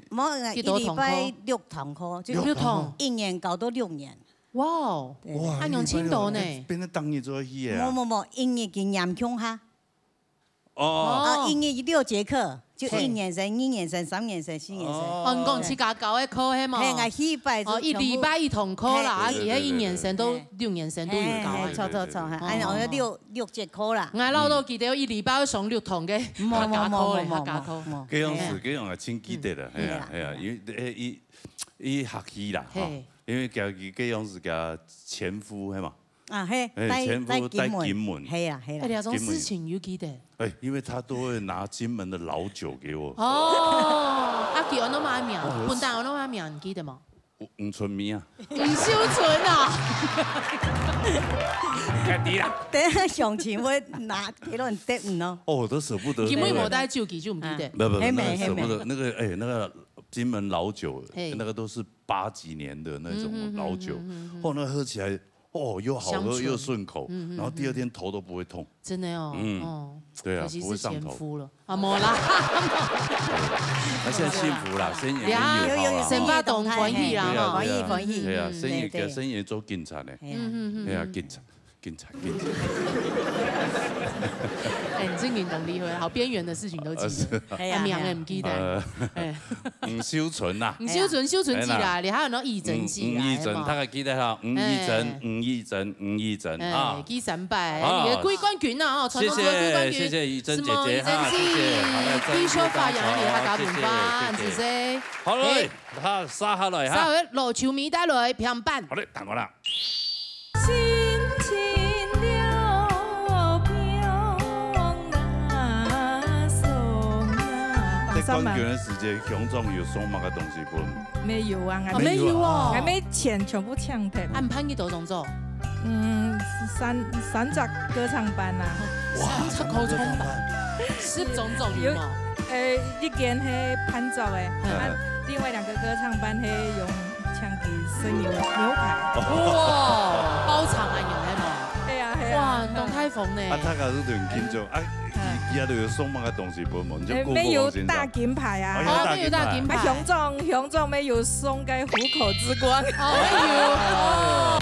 無，一禮拜六堂課，就六堂。一年教到六年。哇哦，對。哇，恁樣盡多呢。一禮拜六，變成逐日做得去个啊。無，無，無，一日佢黏共下。哦。哦，一日六節課，就一年生、二年生、三年生、四年生。哦。哦，你講自家教个課係無？嘿，𠊎去一擺就哦，一禮拜一堂課啦，全部。啊，其他一年生都，對，對，對，對。六年生都有教啊。嘿，嘿，著，著，著，嘿，哦。恁樣，哦，六，六節課啦。𠊎老早記得一禮拜愛上六堂个。 無，無，客家課咧，無，無，客家課。無，無。該樣式，嘿啊。該樣啊，真記得啦，嗯。係啊，嗯。係啊，因為，欸，一，一學期啦，嘿。吼，因為佢，佢該樣式个前夫，係嘛？啊，嘿，欸，戴，前夫戴金門。戴金門。係啊，係啊。欸，這種事情有記得。金門。欸，因為他都會拿金門的老酒給我。哦，啊，佢安到麼个名？哦，本旦安到麼个名，你記得無？ 吳，吳春米啊。吳秀春啊。該知啦。等下詳情會拿結論答案哦。哦，我都捨不得喝。因為無帶酒，佢就毋記得。不，不，不，嘿，那個捨不得，嘿，那個，欸，那個金門老酒，嘿。那個都是八幾年的那種老酒。嗯，嗯，嗯，嗯，嗯。哦，那喝起來，哦，又好喝又順口，香醇。嗯，嗯，然後第二天頭都不會痛。嗯。 真的哦，嗯，哦，對啊，可惜是前夫了。不會上頭。啊，無啦。那現在幸福啦，生意也有好啦，有，有，有，生活當歡喜啦，對啊，吼。對啊，歡喜，歡喜。對啊，嗯，生意，對，對。生意做警察呢。哎呀。嗯，嗯，嗯，對啊，嗯。警察，警察，警察。哎，你這運動厲害，好邊緣的事情都記得。啊，是啊。哎呀，啊，名也毋記得。哎呀。呃，哎。吳秀春吶。吳秀春，秀春姐啦，哎呀。你還有那個義珍姐啦，嗯，嗯，義珍，有沒有？大家記得哈，吳義珍，哎。吳義珍，吳義珍。 嗯，哎，啊。記三擺，好。你个季冠軍啊，吼，傳統組个季冠軍，謝謝，謝謝怡珍姐姐，什麼怡珍姐，哈，謝謝，好，來，繼續發揚你个客家文化，謝謝，謝謝。謝謝。好嘞，哎。好，接下來哈。接下來，老球迷帶來，評判。好嘞，等我啦。心情了平啊，送啊。在冠軍个時節，鄉長有送麼个東西分？ 沒有啊，哦，沒有哦。還沒錢，全部搶忒。恁樣幾多種組？嗯，三，三隻歌唱班啊。哇，三隻歌唱班，十種組有無？有，呃，一間係伴奏个，嗯。啊，另外兩個歌唱班係用搶个生牛，牛排。哇，包場啊，有係無？係啊，係啊。哇，當大方呢。啊，大家都很緊張。啊，嗯。佢，佢都有送麼个東西分我們，就哎，過過往先生。沒有大金牌啊。哦，有大金牌。哦，沒有大金牌。啊，鄉長，鄉長沒有送个虎口之光。哦，沒有。哦。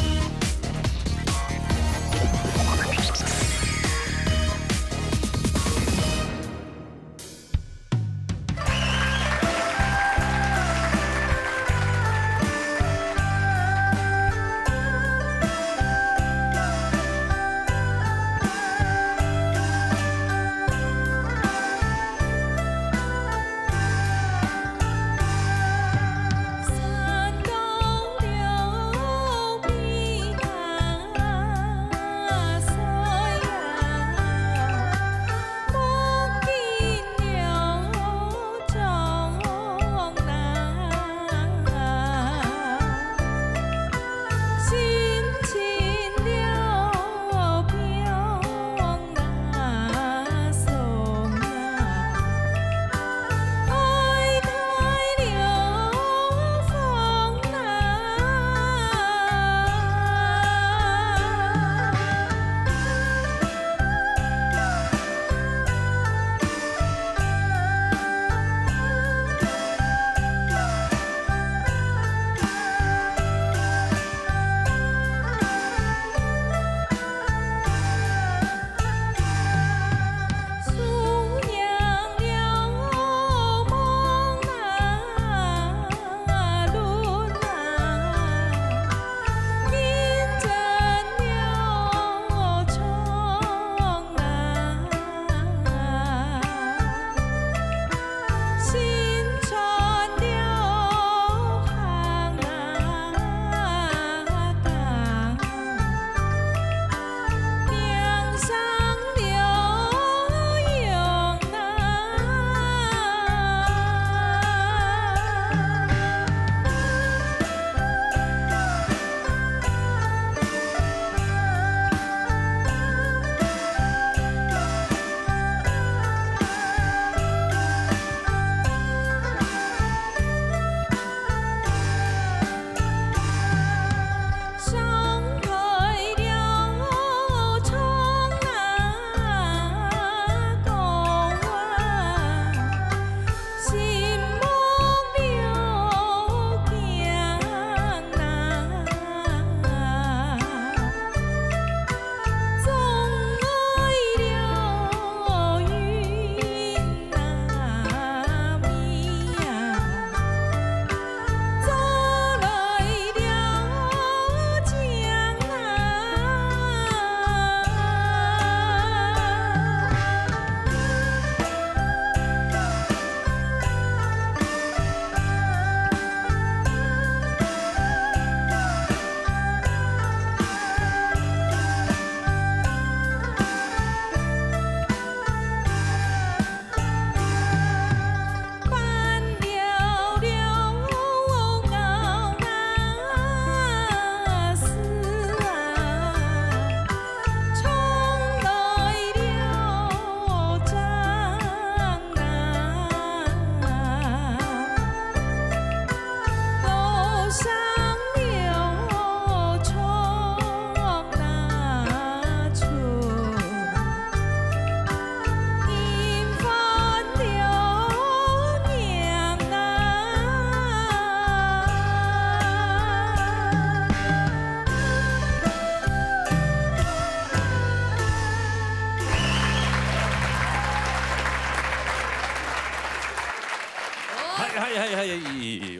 哎，哎，哎，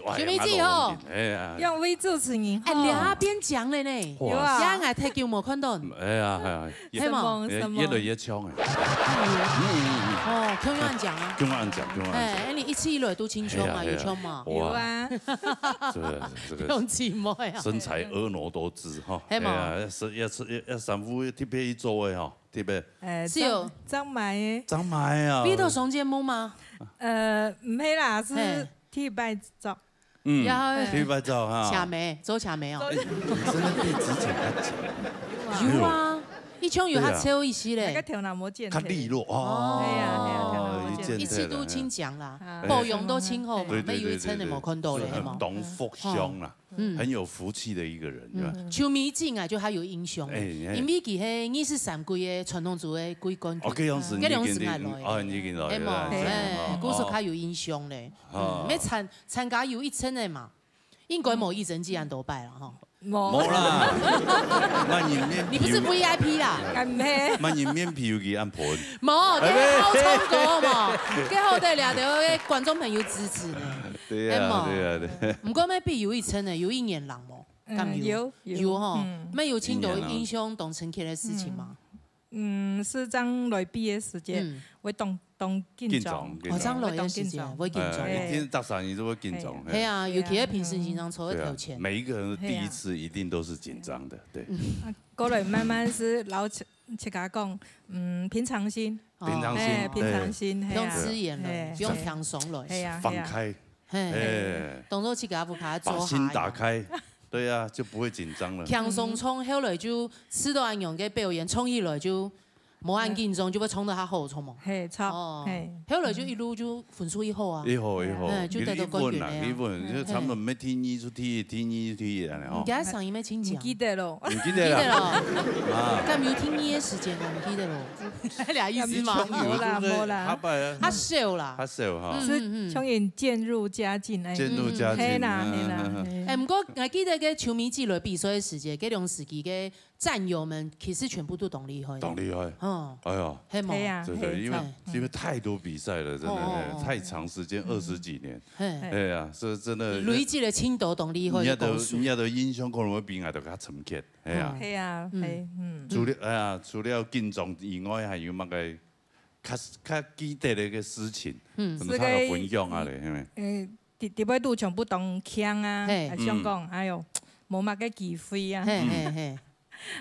哎，哎，許美靜吼。哎呀，兩位主持人吼。哎，兩邊講了呢。哇。有啊。這下太久無看到。哎呀，哎呀，越，係無？哎，越來越嗆哎。哦，共樣講啊。共樣講，共樣講。哎，哎，你一直以來都盡嗆嘛，哎呀，有嗆嘛？哎呀，哇。有啊。這個，這個，不用寂寞呀。身材婀娜多姿哈。係嘛？哎呀，要是，要是，要，要衫褲特別一做的哈。 特別。哎，是哦。正，正買的。正買啊。為著上節目嗎？呃，毋係啦，係。係第一擺著。嗯，然後第一擺著哈。請眉，做請眉哦。哎，你真的比之前還緊。有啊，以前有較瘦一些咧。對啊。那個頭那麼健的。較利落哦。對呀，對呀，頭那麼健。一直都盡靚啦，啊。保養都盡好嘛，對，對，沒有一層的無看到咧，對，對，對，係嘛？很懂福相啦。 嗯。很有福氣的一個人，是吧？嗯。邱美靜啊，就較有印象咧，哎，哎。因為佢係二十三屆个傳統組个季冠軍，哦，這樣子，該兩時𠊎來个，你已經，哦，你已經來了，係無？哎，哎，哎，故所較有印象咧。哦。嗯，沒參，參加有一層个嘛，應該無一層既然多擺了哈。無。無啦，萬人面皮有，你不是V I P啦？敢咩？萬人面皮有幾安盆？無，哎，這好唱歌嘛，這好得了，得觀眾朋友支持呢。對呀，係無？對呀，對。毋過咩比有一層呢，有一年人無？ 敢有？嗯，有，有。有吼，嗯。沒有聽到印象當深刻个事情嗎？嗯，係正來比个時節，嗯。會當，當緊張。緊張，緊張。哦，正來个時節，會緊張。會當緊張。哎，一定逐儕你都會緊張，哎。嘿啊，尤其係平時經常坐在頭前。對啊，每一個人的第一次一定都是緊張的，對。啊，過來慢慢係老自家講，嗯，平常心。哦。平常心，哎，平常心，嘿啊。不用自然了，嘿，不用放鬆了。嘿啊，放開。嘿啊。嘿。嘿，當做自家屋下做下一樣。把心打開。 對啊，就不會緊張了。輕鬆唱，後來就試著恁樣个表演，唱起來就無恁緊張，就會唱得較好，著無？嘿，著，哦，嘿。後來就一路就分數一好啊。一好，一好。哎，就得到冠軍了呀。一穩啊，一穩，就差不多，嗯，嘿。沒第二就第一，第二就第一了，吼。你今日聲音沒清楚啊？毋記得咯。毋記得了。毋記得了。啊。敢有第二个時間啊？毋記得咯。倈仔意思嘛。無啦，無啦。較少啦。較少哈。嗯，嗯，嗯。係像人漸入佳境欸。漸入佳境，嘿啦，嗯，嘿啦，嗯，嗯。嘿。哎，毋過𠊎記得該邱美靜來比賽个時節，該當時期个戰友們其實全部都當厲害。當厲害。嗯。哎呀。係無？係啊，對，對，係。因為，哎。因為太多比賽了，真的，哦，哦，哦。哎，太長時間，嗯。二十幾年。嘿。哎呀，這真的，累積了盡多當厲害个故事。人家的，人家的英雄可能會比𠊎兜較深刻。 係啊。嗯。係啊，嗯。係，嗯。除了，哎呀，除了緊張以外，還有麼个較，較記得个事情？嗯。有無較好分享啊咧，係無？呃，直，直接都全部當驚啊，嘿。還想講，嗯。哎喲，無麼个機會啊。嘿，嘿，嘿。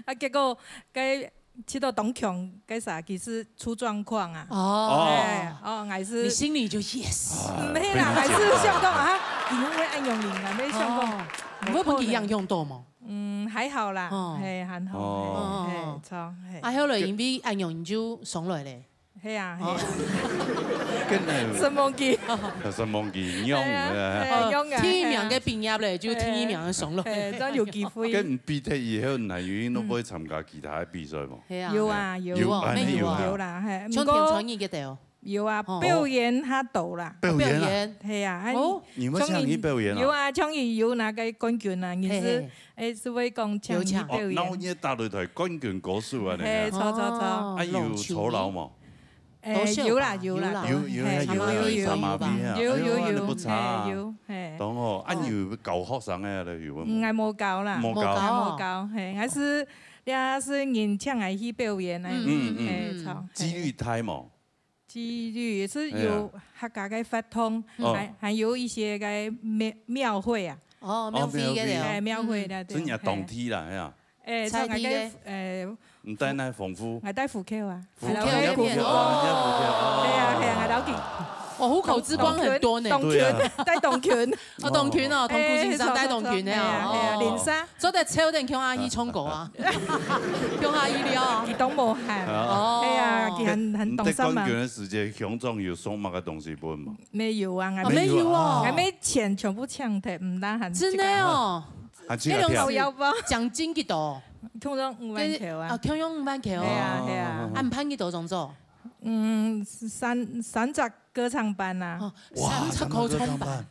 啊，結果該去到當強，該啥，其實出狀況啊。哦。哎，哦，還係你心裡就yes。啊，毋係啦，還係想講啊，以後會恁樣贏啊，沒想講。哦。你會分佢影響到無？ 嗯，還好啦，哦。嘿，還好，哦。嘿，嘿，著，嘿。啊，後來因為恁樣你就上來咧。係啊，係啊。哦。跟，呃，承蒙佢。承蒙佢，仰，係啊，哎呀。係啊，仰啊，第一名个畢業咧，就第一名个上來。嘿，正有機會。跟比賽以後，那有，你都會參加其他个比賽無？係啊。有啊，有。有，有哦，哎，有啊。有啦，嘿，像天川一个的哦。 有啊，哦。表演較多啦。表演啊？表演。係啊，啊，哦。你有沒有請佢表演啊？有啊，像佢有拿个冠軍啊，你係，係，係。哎，係會講請佢表演。有請。哦，那你也打擂台冠軍歌手啊，你看。係，著，著，著。哦，啊，有酬勞無？哎，多少吧？有啦，有啦，有啦。有，有，嘿，有，有，有，有，有，有，哎喲，有，有，那不差啊。嘿，有，嘿。懂哦，啊，哦。你有教學生个咧，有無？嗯，𠊎無教啦。無教。無教哦。𠊎無教，嘿，𠊎係，也係人請𠊎去表演个。嗯，嗯，嗯。嘿，著，嘿。機率大無？ 機率，係有客家个活動，哦。還，還有一些个廟，廟會啊。哦，廟會个了。哦，廟會。哎，廟會了，對。係你當地啦，係啊。哎，採地个。像𠊎个，哎，你戴哪豐富？𠊎戴虎口啊。虎口那邊，虎口，哦。你在虎口，哦。係啊，係啊，𠊎老弟。哦，虎口之光很多呢。當，當，對啊。戴當裙。 哦，當裙哦，同古先生戴當裙个哦。哎，著，著，著，哎呀，哎呀，哦。領衫。做得抽等共下去唱歌啊，共下去尞啊。佢當無閒。哦。哎呀，佢還，還當煞猛。你戴冠軍个時節，鄉長有送麼个東西分無？沒有啊，啊，沒有哦。𠊎，𠊎錢全部搶忒，毋但還真个哦。還搶忒。該種是獎金幾多？共樣五萬箍啊。啊，共樣五萬箍哦。係啊，係啊。哦。恁辦幾多張做？嗯，三，三隻 歌唱班啊。哦，哇，三隻歌唱班，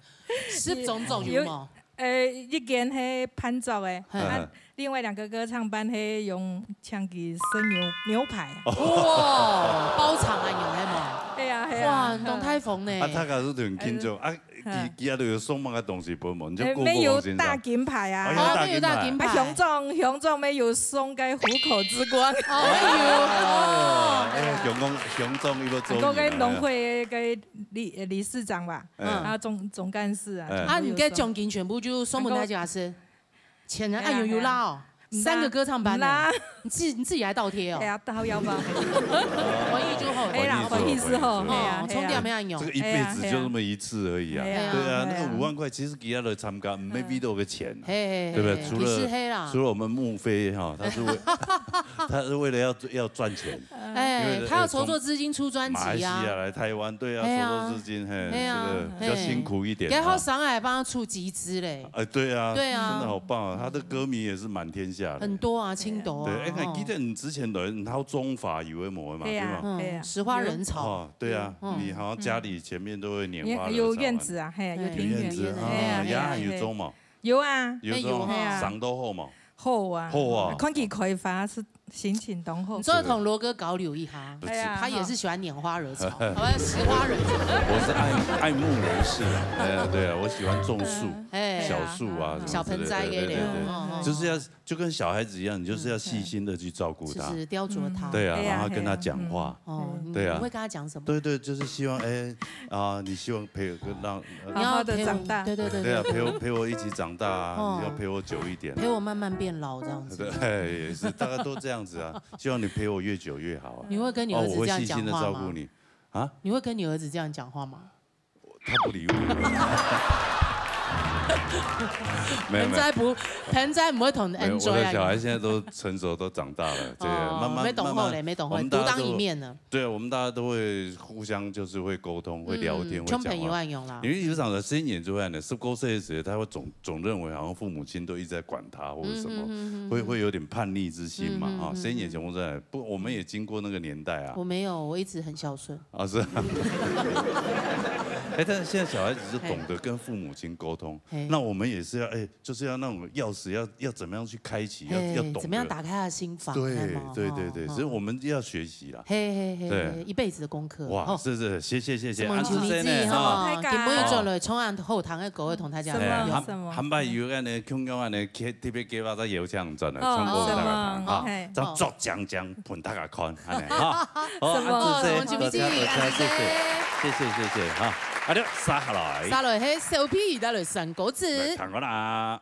三隻歌唱班。十種左右嘛。有，呃，一間係伴奏个，嘿。啊，另外兩個歌唱班係用請佢食牛，牛排啊。哇，包場啊，有係無？係啊，係啊。哇，當大方呢。啊，大家都很緊張啊，佢，佢也都有送麼个東西分我，你就過過放心。欸，沒有大金牌啊。哦，有大金牌。啊，有大金牌。啊，鄉長，鄉長沒有送个湖口之光。哎呦。哎，鄉公，鄉長又要做你了。啊，該農會个理，理事長吧，嗯。啊，總，總幹事啊，哎。啊，你个獎金全部就送分大家是？ 錢人按鈕有拉哦，哎呀，哎呀。三個歌唱班的，你自己，你自己來倒貼哦。哎呀，倒腰包。回憶就好。哎啦，回憶之後，哎呀，哦，充電沒有用。這個一輩子就那麼一次而已啊。哎呀，對啊，哎呀。那個五萬塊，其實佢也來參加，沒幾多个錢啊，嘿，嘿，嘿，對不對？除了，其實黑啦。除了我們牧飛哈，他是為，他是為了要，要賺錢。 哎，因為，他要籌措資金出專輯啊。哎，從馬來西亞來台灣，對啊，哎呀。籌措資金，嘿，哎呀，這個比較辛苦一點啊。嘿。然後上海幫他出集資嘞。哎，對啊，對啊。真的好棒啊，他的歌迷也是滿天下的。很多啊，青島啊，對，哎，哦。記得你之前來，你還有中法有的沒的嘛，對啊，對嗎？嗯，對啊。石花人潮。哦，對啊，嗯。你好像家裡前面都會拈花惹草啊。有院子啊，嘿，有庭園。有院子啊，哎呀，哎呀，也很有種嘛。有啊。有種，哎，有啊。上到好嘛。 好啊，好啊。看佢開花是心情當好。你說同羅哥交流一下，不是。哎呀，他也是喜歡拈花惹草，好吧，食花惹草。我是愛，愛慕人士啊，哎呀，對啊，我喜歡種樹，哎，小樹啊，什麼之類的，小盆栽也有，對，對，對，哦，哦。就是要，就跟小孩子一樣，你就是要細心地去照顧他。是，是，雕琢他。對啊，哎呀，然後跟他講話。哎呀，嗯。哦，对啊。你会跟他讲什么？对，对，就是希望，哎，啊，你希望陪，让，呃，你要陪我，好好地长大。对，对，对，对啊，对，对。陪我，陪我一起长大啊，哦。你要陪我久一点啊。陪我慢慢变老这样子。对，也是，大家都这样子啊，希望你陪我越久越好啊。你会跟你儿子这样讲话吗？哦，我会细心地照顾你。啊？你会跟你儿子这样讲话吗？他不理我。没有，没有。盆栽不，盆栽不会同你没有，我的小孩现在都成熟，都长大了，对，哦，慢慢，没懂后嘞，慢慢，没懂后，我们大家都，独当一面了。对，我们大家都会互相就是会沟通，会聊天，嗯，会讲话。像朋友一样啦。因为有时候十一年之后呢，十九岁时，他会总，总认为好像父母亲都一直在管他或者什么，嗯，嗯，嗯，嗯，会，会有点叛逆之心嘛，嗯，嗯，啊，嗯，十一年前我在，不，我们也经过那个年代啊。我没有，我一直很孝顺。 啊，是啊。哎，但是现在小孩子就懂得跟父母亲沟通，嘿。那我们也是要，哎，就是要那种钥匙要，要怎么样去开启，要，嘿，要懂得。怎么样打开他的心房，对，看嘛，对，对，对，吼，所以我们要学习啦。嘿，嘿，嘿，对。嘿，一辈子的功课，哇，吼。是，是，谢谢，谢谢，什么安之森呢，球迷记，吼，哈。今晡日转来，从俺后堂的各位同大家什么，聊。什么？坦白有个呢，空中啊呢，特别给大家邀请转来，哦，唱歌给大家看，什么？哈，嘿。这样作讲讲，捧大家看。 安呢，哈。好，什么？安子姐，什么？多谢，多谢，谢谢，谢谢，哈。好的，接下來。接下來係小皮帶來選歌詞。來，聽歌啦。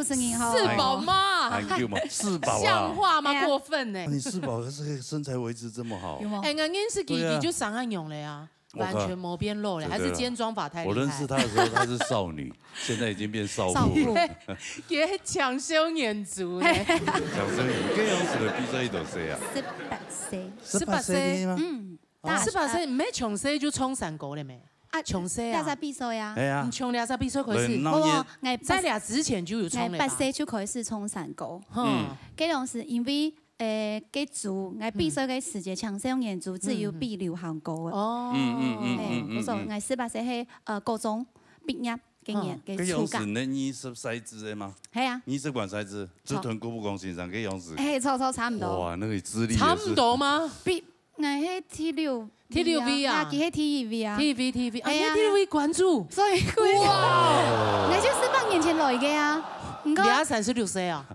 声音吼。四宝嘛，很cute嘛，四宝啊。像话吗？哎呀。过分呢。你四宝这个身材维持这么好。有吗？哎，我认识佢，对啊。佢就生恁樣了啊，我靠。完全没变肉了，对啊。还是今天妆法太厉害。我认识她的时候，她是少女，现在已经变少妇了。少妇。佢係青少年族呢。青少年，这样子的比赛一多岁啊？十八岁。十八岁的吗？嗯。 大十八岁，毋係从細就唱山歌了咩？啊，从細啊。大家比赛啊。哎呀。你从哪只比赛开始？对，那也我，我，在那之前就有唱了吧？我八岁就开始唱山歌。嗯。該种是因为，呃，该组，我比赛个时节，青少年组只有比流行歌个。哦。嗯，嗯，嗯，哎，嗯，嗯，我说，嗯。我十八岁係，呃，高中毕业，今年，嗯。个暑假。该样子，你二十岁之的吗？系啊。二十岁之，就同郭富城先生个样子。哎，差，差，差不多。哇，那个资历也是。差不多吗？比 𠊎係第六位啊。第六位啊。啊，佢係第一位啊。第一位，第一位，啊，哎呀。你第六位关注。所以，哇。𠊎就十八年前来个啊。毋过，你也三十六岁啊？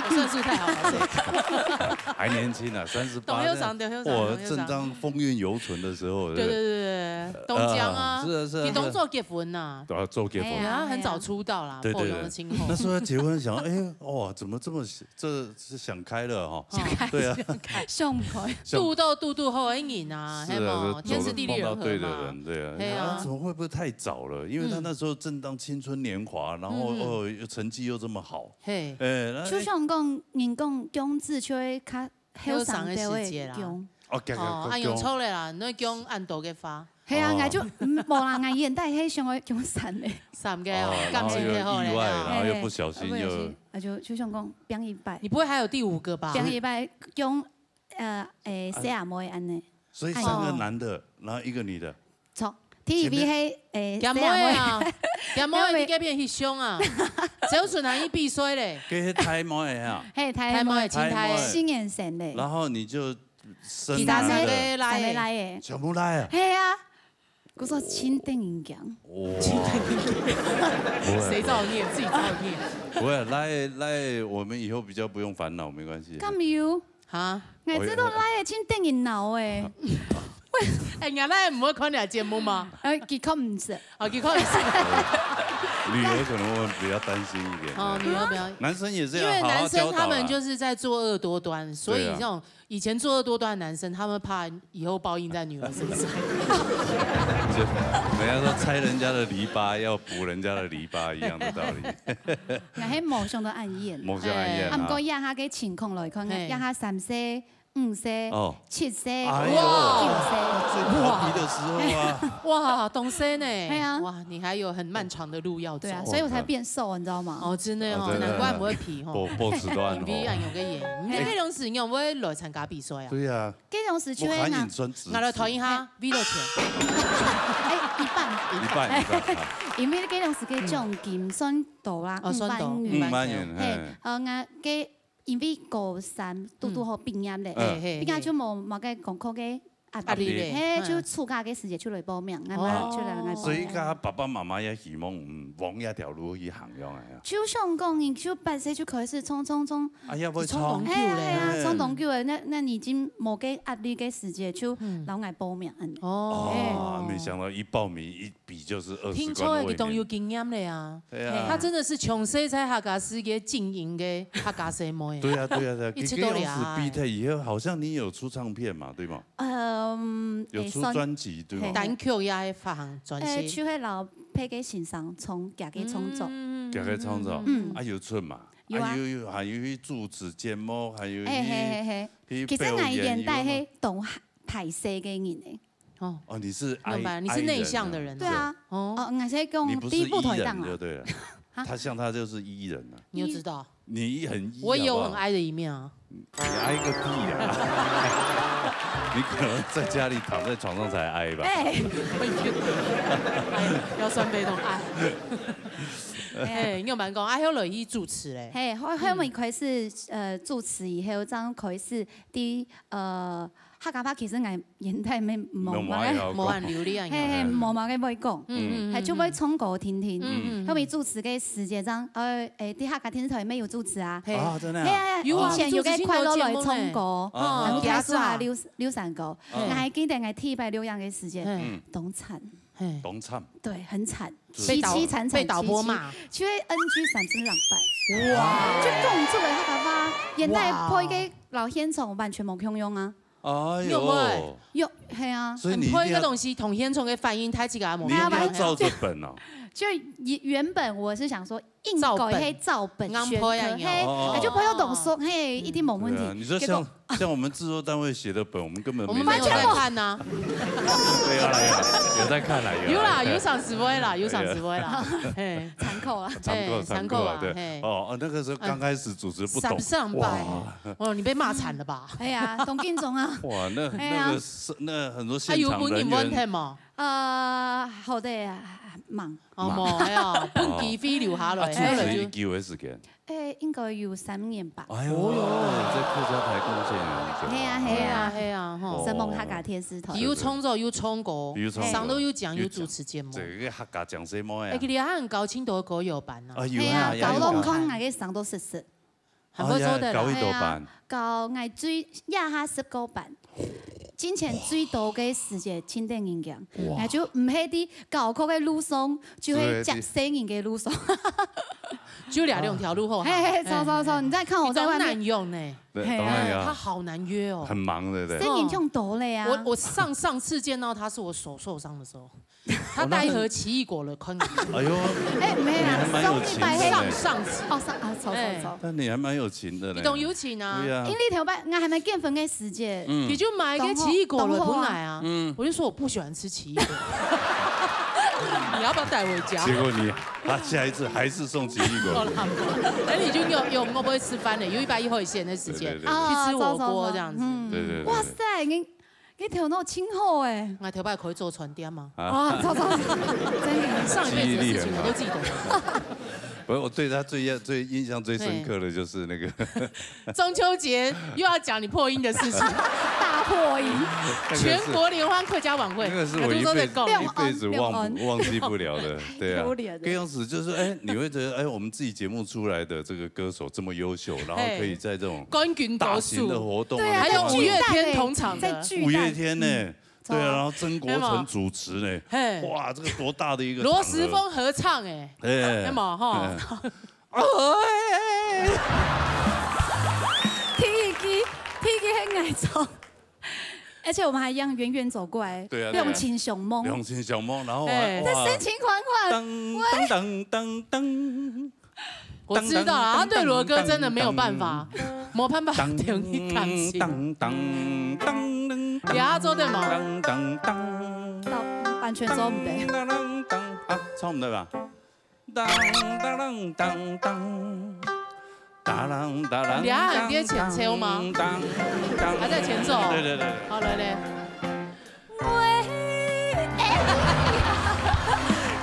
算数太好了。还年轻啊，三十八。董事长，董事长，哇，董事长。正当风韵犹存的时候，对，对，对，对，董江啊，呃，是啊，是啊，你董做结婚呐？对啊，做结婚。哎呀，啊，很早出道啦，对，对，对。破龙的今后。那时候要结婚，想，哎，哇，怎么这么 这是想开了哈。想开，对啊。想开。想开。堵到堵堵好个人啊，是啊，系无？就走，天时地利人和嘛。碰到对的人，对啊。对啊。啊，怎么会不会太早了？因为他那时候正当青春年华，然后，嗯。哦，又成绩又这么好。嘿。哎，那，就像讲，人讲，姜子就会较后生个时节啦。后生个会姜。哦，对，对，哦，对，啊，用错了啦，你讲恁多个花。 系啊，哦。𠊎就，嗯，无啦，𠊎原底係想要降三个。三个哦，哦，感情太好了啦。然后又意外，然后又不小心又，嘿，不小心，啊，就，就想讲，变一摆。你不会还有第五个吧？变一摆，降，呃，诶，啊。細阿妹安尼。所以三个男的，哎。然后一个女的。错，第一位係，诶，細阿妹。阿妹啊，阿妹，你改变翕相啊，只有出来一比赛嘞。给大妹啊。嘿，大妹。大妹，亲大。大妹。四年生嘞。然后你就 生三个，三个来个。三个来个。全部来啊。系啊，我说真得人惊。哦。不会，谁造孽？自己造孽。不会，来，来，我们以后比较不用烦恼，没关系。敢有？哈？哎，这都来个真得人恼哎。哎，人家来毋会看你个节目吗？呃，佢看毋识。哦，佢看毋识。女儿可能会比较担心一点。哦，女儿比较，男生也是要好好教导啦。因为男生他们就是在作恶多端，所以这种 以前作恶多端的男生，他们怕以后报应在女儿身上。就人家说拆人家的篱笆，要补人家的篱笆一样的道理。𠊎係无想到恁远。无想到恁远啊。啊，毋过以下个情况来看，嘿。以下三岁、五岁、哦。七岁、哎呦。九岁。最调皮的时候啊。哇，当生呢。对啊。哇，你还有很漫长的路要走。对啊，所以我才变瘦，你知道吗？哦，真的哦，哦，真的。难怪不会皮吼。不，不吃乱吼。你比俺有个眼，你那个东西你有没有来参加比赛啊？对啊。 这种事情呢，我喊你专职。俺来讨一下，V六钱。哎，一半。一半，一半，啊。因为这种是个奖金，算多啦，哦，算多，五万元。五万元，嘿。嘿，呃，俺个，因为高三，堵堵好毕业嘞，嗯。嘿，嘿，毕业就无，无个功课个压力，压力嘞，嘿，嗯。就暑假个时节就来报名，俺妈就来，哦。来报名。所以，佢爸爸妈妈也希望，嗯，往这条路去行，样个呀。就像讲，你就八岁就开始冲冲冲， 哎呀，会冲。冲动久嘞。哎呀，哎呀，冲动久嘞，那，那你已经无个压力个时节，就嗯。让我报名安尼。哦。哎。哦，没想到一报名一比就是二十关未免。听说个佢当有经验嘞啊。对啊。他真的是从小在客家世界经营个客家生妹。对啊，对啊，对啊，一直都了啊。给给老师比赛以后，好像你有出唱片嘛，对吗？嗯，有出专辑，对吗？嘿，单曲也发行专辑。呃，就会老配给欣赏冲，加给冲走。嗯。加给冲走。嗯。啊，有出嘛？ 有啊。啊，有，有，还有去主持节目，还有去，哎，嘿，嘿，嘿。去表演，其实俺原底有吗？是当排斥个人呢。哦。哦，你是I，明白，你是内向的人啊。I人啊。对啊。哦。哦，俺是讲你不是第一步退档啊。E人就对了。啊？他像他就是E人啊。你又知道。你很E，我有很I的一面啊。好不好？你I个屁啊！你可能在家里躺在床上才I吧。哎。哎，腰酸背痛，哎。哎，你有蛮讲，啊，后来去主持嘞。嘿，后，后面开始，呃，主持以后，这样开始，第，呃，客家话其实俺原底没，没，没，没，没流利啊，嘿，嘿，没么个会讲，嗯，嗯，嗯，还就会唱歌听听。嗯，嗯，嗯。后面主持个时节，这样，呃，诶，在客家电视台没有主持啊。嘿。啊，真的啊？嘿啊，有啊，以前有个快乐来唱歌，主持真多节目呢。啊。然后他说啊，刘，刘三哥，嗯。我还记得我第一摆录音个时间，嗯。当惨。嘿，當慘。對，很慘，被導，淒淒慘慘，被導播罵。淒淒，就會NG三十兩擺。哇。就講出來，他講話，原來配个摎現場完全無共樣啊。哎喲。有無？有，係啊。所以你一定要，配个東西同現場个反應，大自家無共樣。你一定要照著本哦。就原，原本我是想說，應該係照本宣科，照本。硬配啊，嘿，哦。就配到當順，嘿，一定無問題。對啊，你說像，結果像我們製作單位寫的本，我們根本沒在看。我們沒有在看啊。有啦，有啦，有在看啦，有啦。有啦，有賞識位啦，有賞識位啦，嘿。參考啊。參考，嘿，參考啊，參考啊，對。嘿。哦，哦，那個時候剛開始主持不懂，三十兩擺，哇。哦，你被罵慘了吧？哎呀，當緊張啊。哇，那，哎呀。那個是，那很多現場人員，啊，有分你問題嗎？呃，好的，忙。哦，無，哎呀，分機會留下來，啊，主持幾久的時間？哎，應該有三年吧。哎喲，哦喲。在客家台貢獻很久啊。係啊，係啊。係啊，係啊，吼。承蒙客家電視台。佢又創作又唱歌，又唱歌。上到又講又主持節目。這個客家講什麼呀？哎，佢還教青島歌謠班啊。啊，有啊，係啊，有啊。教到看𠊎个聲都實實。還不錯的啦。哦，呀，教幾多班？係啊，教𠊎最，這下十個班。 進前最多个時節，青島人講，哇。那就毋係在教課个路上，就係接細人个路上。就這兩條路好行。嘿，嘿，走，走，走，你再看我在外面。你當難用呢。對，嘿。當然要。哎，他好難約哦。很忙，對不對？細人忒多了呀。我，我上，上次見到他是我手受傷的時候，他帶一盒奇異果來看我。哎喲，哎，沒啦，你還蠻有情的呢。送一百个。上，上次。哦，上，啊，走，走，哎。走。但你還蠻有情的呢。你當有情啊。對啊。因為頭擺，𠊎還吂結婚个時節，嗯。你就買一個奇異果來分𠊎啊。嗯。我就說我不喜歡吃奇異果。你要不要帶回家？結果你，他下一次還是送奇異果。好啦，哎，你就有，有，我不會吃飯了，有一百一後線的時間，對，對，對。去吃火鍋這樣子。哦，走，走，走。嗯。對，對，對，對。哇塞，你 你頭腦真好欸。𠊎頭擺開早餐店嘛。啊。哦，走，走，走，真的。上一輩子的事情我都記得。記憶力很好。不是，我對他最，最印象最深刻的就是那個，嘿。中秋節又要講你破音的事情。大破音。那個是，全國聯歡客家晚會，那個是我一輩子，我都在講。一輩子忘不，忘記不了的，對啊。太丟臉了。這樣子就是，哎，你會覺得，哎，我們自己節目出來的這個歌手這麼優秀，然後可以在這種，嘿。冠軍歌手。大型的活動啊，對啊，還有五月天同場的。在巨蛋。五月天呢，嗯。 對啊，然後曾國城主持呢，嘿。哇，這個多大的一個場合。羅時豐合唱欸，哎。有沒有吼？哎。哎。第一句，第一句很愛唱，而且我們還一樣遠遠走過來，對啊，對啊。兩情相望。兩情相望，然後還，哎。哇，在深情款款，噔，喂。噔，噔，噔，噔。 我知道啦，他對羅哥真的沒有辦法，沒辦法聽你感情。當當當當當，你要做對嗎？當當當。到，版權收毋得。當當當，啊，唱毋得吧？當當當當當，當當當當。你還有在前奏嗎？當當。還在前奏？對對對對。好，來，來。 喂，哎，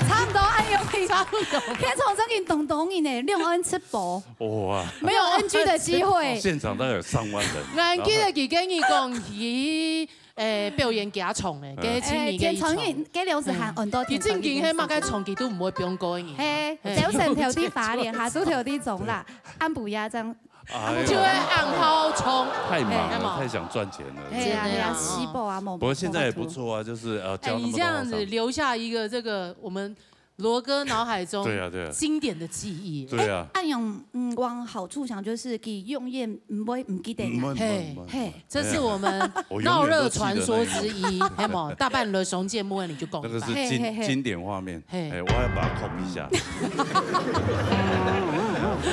差不多，哎喲，差不多。現場真的當多人呢，兩岸直播，哇。沒有NG的機會。現場大概有上萬人。𠊎記得佢跟你講，佢，誒，表演幾場呢，哦。該青年个一場。誒，天長人，該兩時還很多天長人。佢正經係麼个場佢都毋會放過个人。嘿，嘿。早晨頭在花蓮，下晝頭在中壢，暗晡夜這樣 哎喲。就會暗號衝。太忙了，哎，太想賺錢了。哎呀，真的啊。哎呀，西部啊，某，不過現在也不錯啊，就是，呃，哎，交那麼多好上。你這樣子留下一個這個我們羅哥腦海中，對啊，對啊。經典的記憶。對啊。哎，恁樣，嗯，往好處想，就是佢永遠毋會毋記得啦。毋會，毋會，嘿，毋會。嘿。這是我們鬧熱傳說之一，嘿無？大半日上節目你就講。那個是經，嘿，嘿，嘿。經典畫面。 嘿。哎，我要把它copy一下。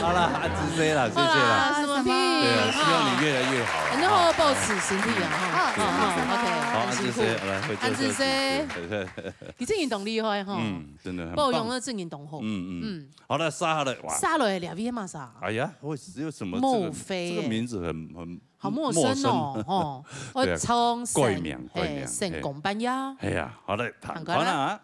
好啦，恁仔細啦，謝謝啦。好啦，什麼屁？對啊，希望你越來越好。恁好保持身體啊，哈。好，好，好，好，OK，好，恁仔細，辛苦。來，會做，恁仔細。做，做，做。你真的當厲害哈。嗯，真的很棒。保養得真的當好。嗯，嗯。嗯。好了，殺下來，哇。殺下來，兩位嘛啥？哎呀，我只有什麼這個，莫非？這個名字很，很 好陌生哦，陌生。吼。對啊，我從聖，改名，改名，嘿，聖公班呀。嘿。哎呀，好嘞，趕快啦。趕快啦。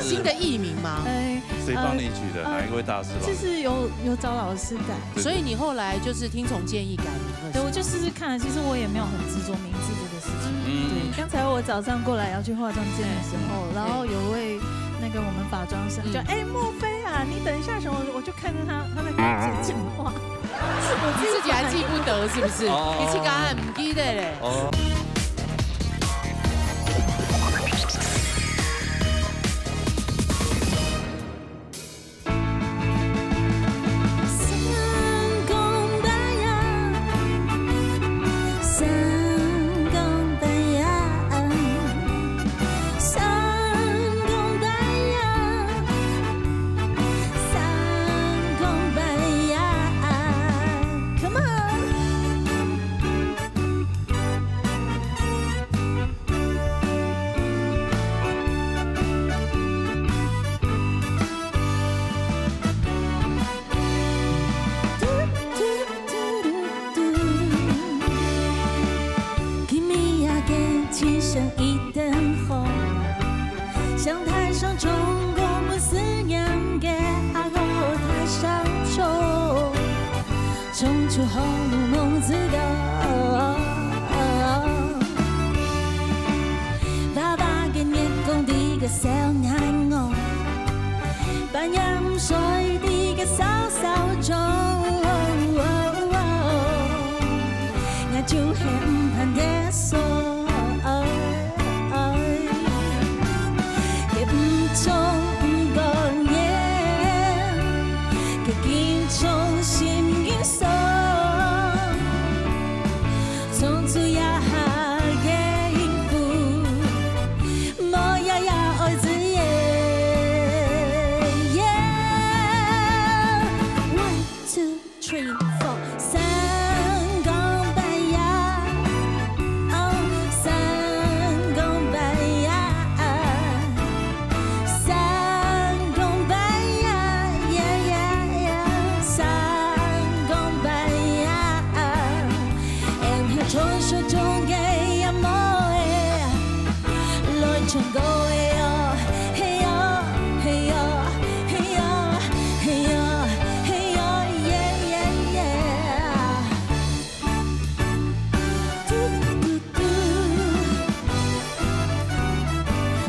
新的藝名嗎？哎，誰幫你取的？呃，哪一位大師幫你？就是有，有找老師改。對，對。所以你後來就是聽從建議改名了，對，我就試試看，其實我也沒有很執著名字這個事情。嗯。對，剛才我早上過來要去化妝間的時候，對。然後有位那個我們髮妝師，他就，嗯。哎，莫非 啊，你等一下什麼，我就看著他，他在跟我講話。你自己還記不得是不是？哦。你自家還毋記得咧。哦。陽台上種過無思念个阿哥大山丘，種出紅烏蒙子个。爸爸个月光滴个小眼光，半夜毋睡滴个小小鐘。 𠊎就係毋盼个所愛，佢毋唱毋過年，佢緊唱心經爽，唱出這下个幸福，無也也愛自己。Yeah, one, two, three, four。三更半夜，哦，三更半夜，三更半夜，yeah, yeah, yeah，三更半夜，俺係傳說中个阿妹仔，來唱歌个哦，嘿喲，嘿喲，嘿喲，嘿喲，嘿喲，yeah, yeah, yeah。嘟嘟嘟，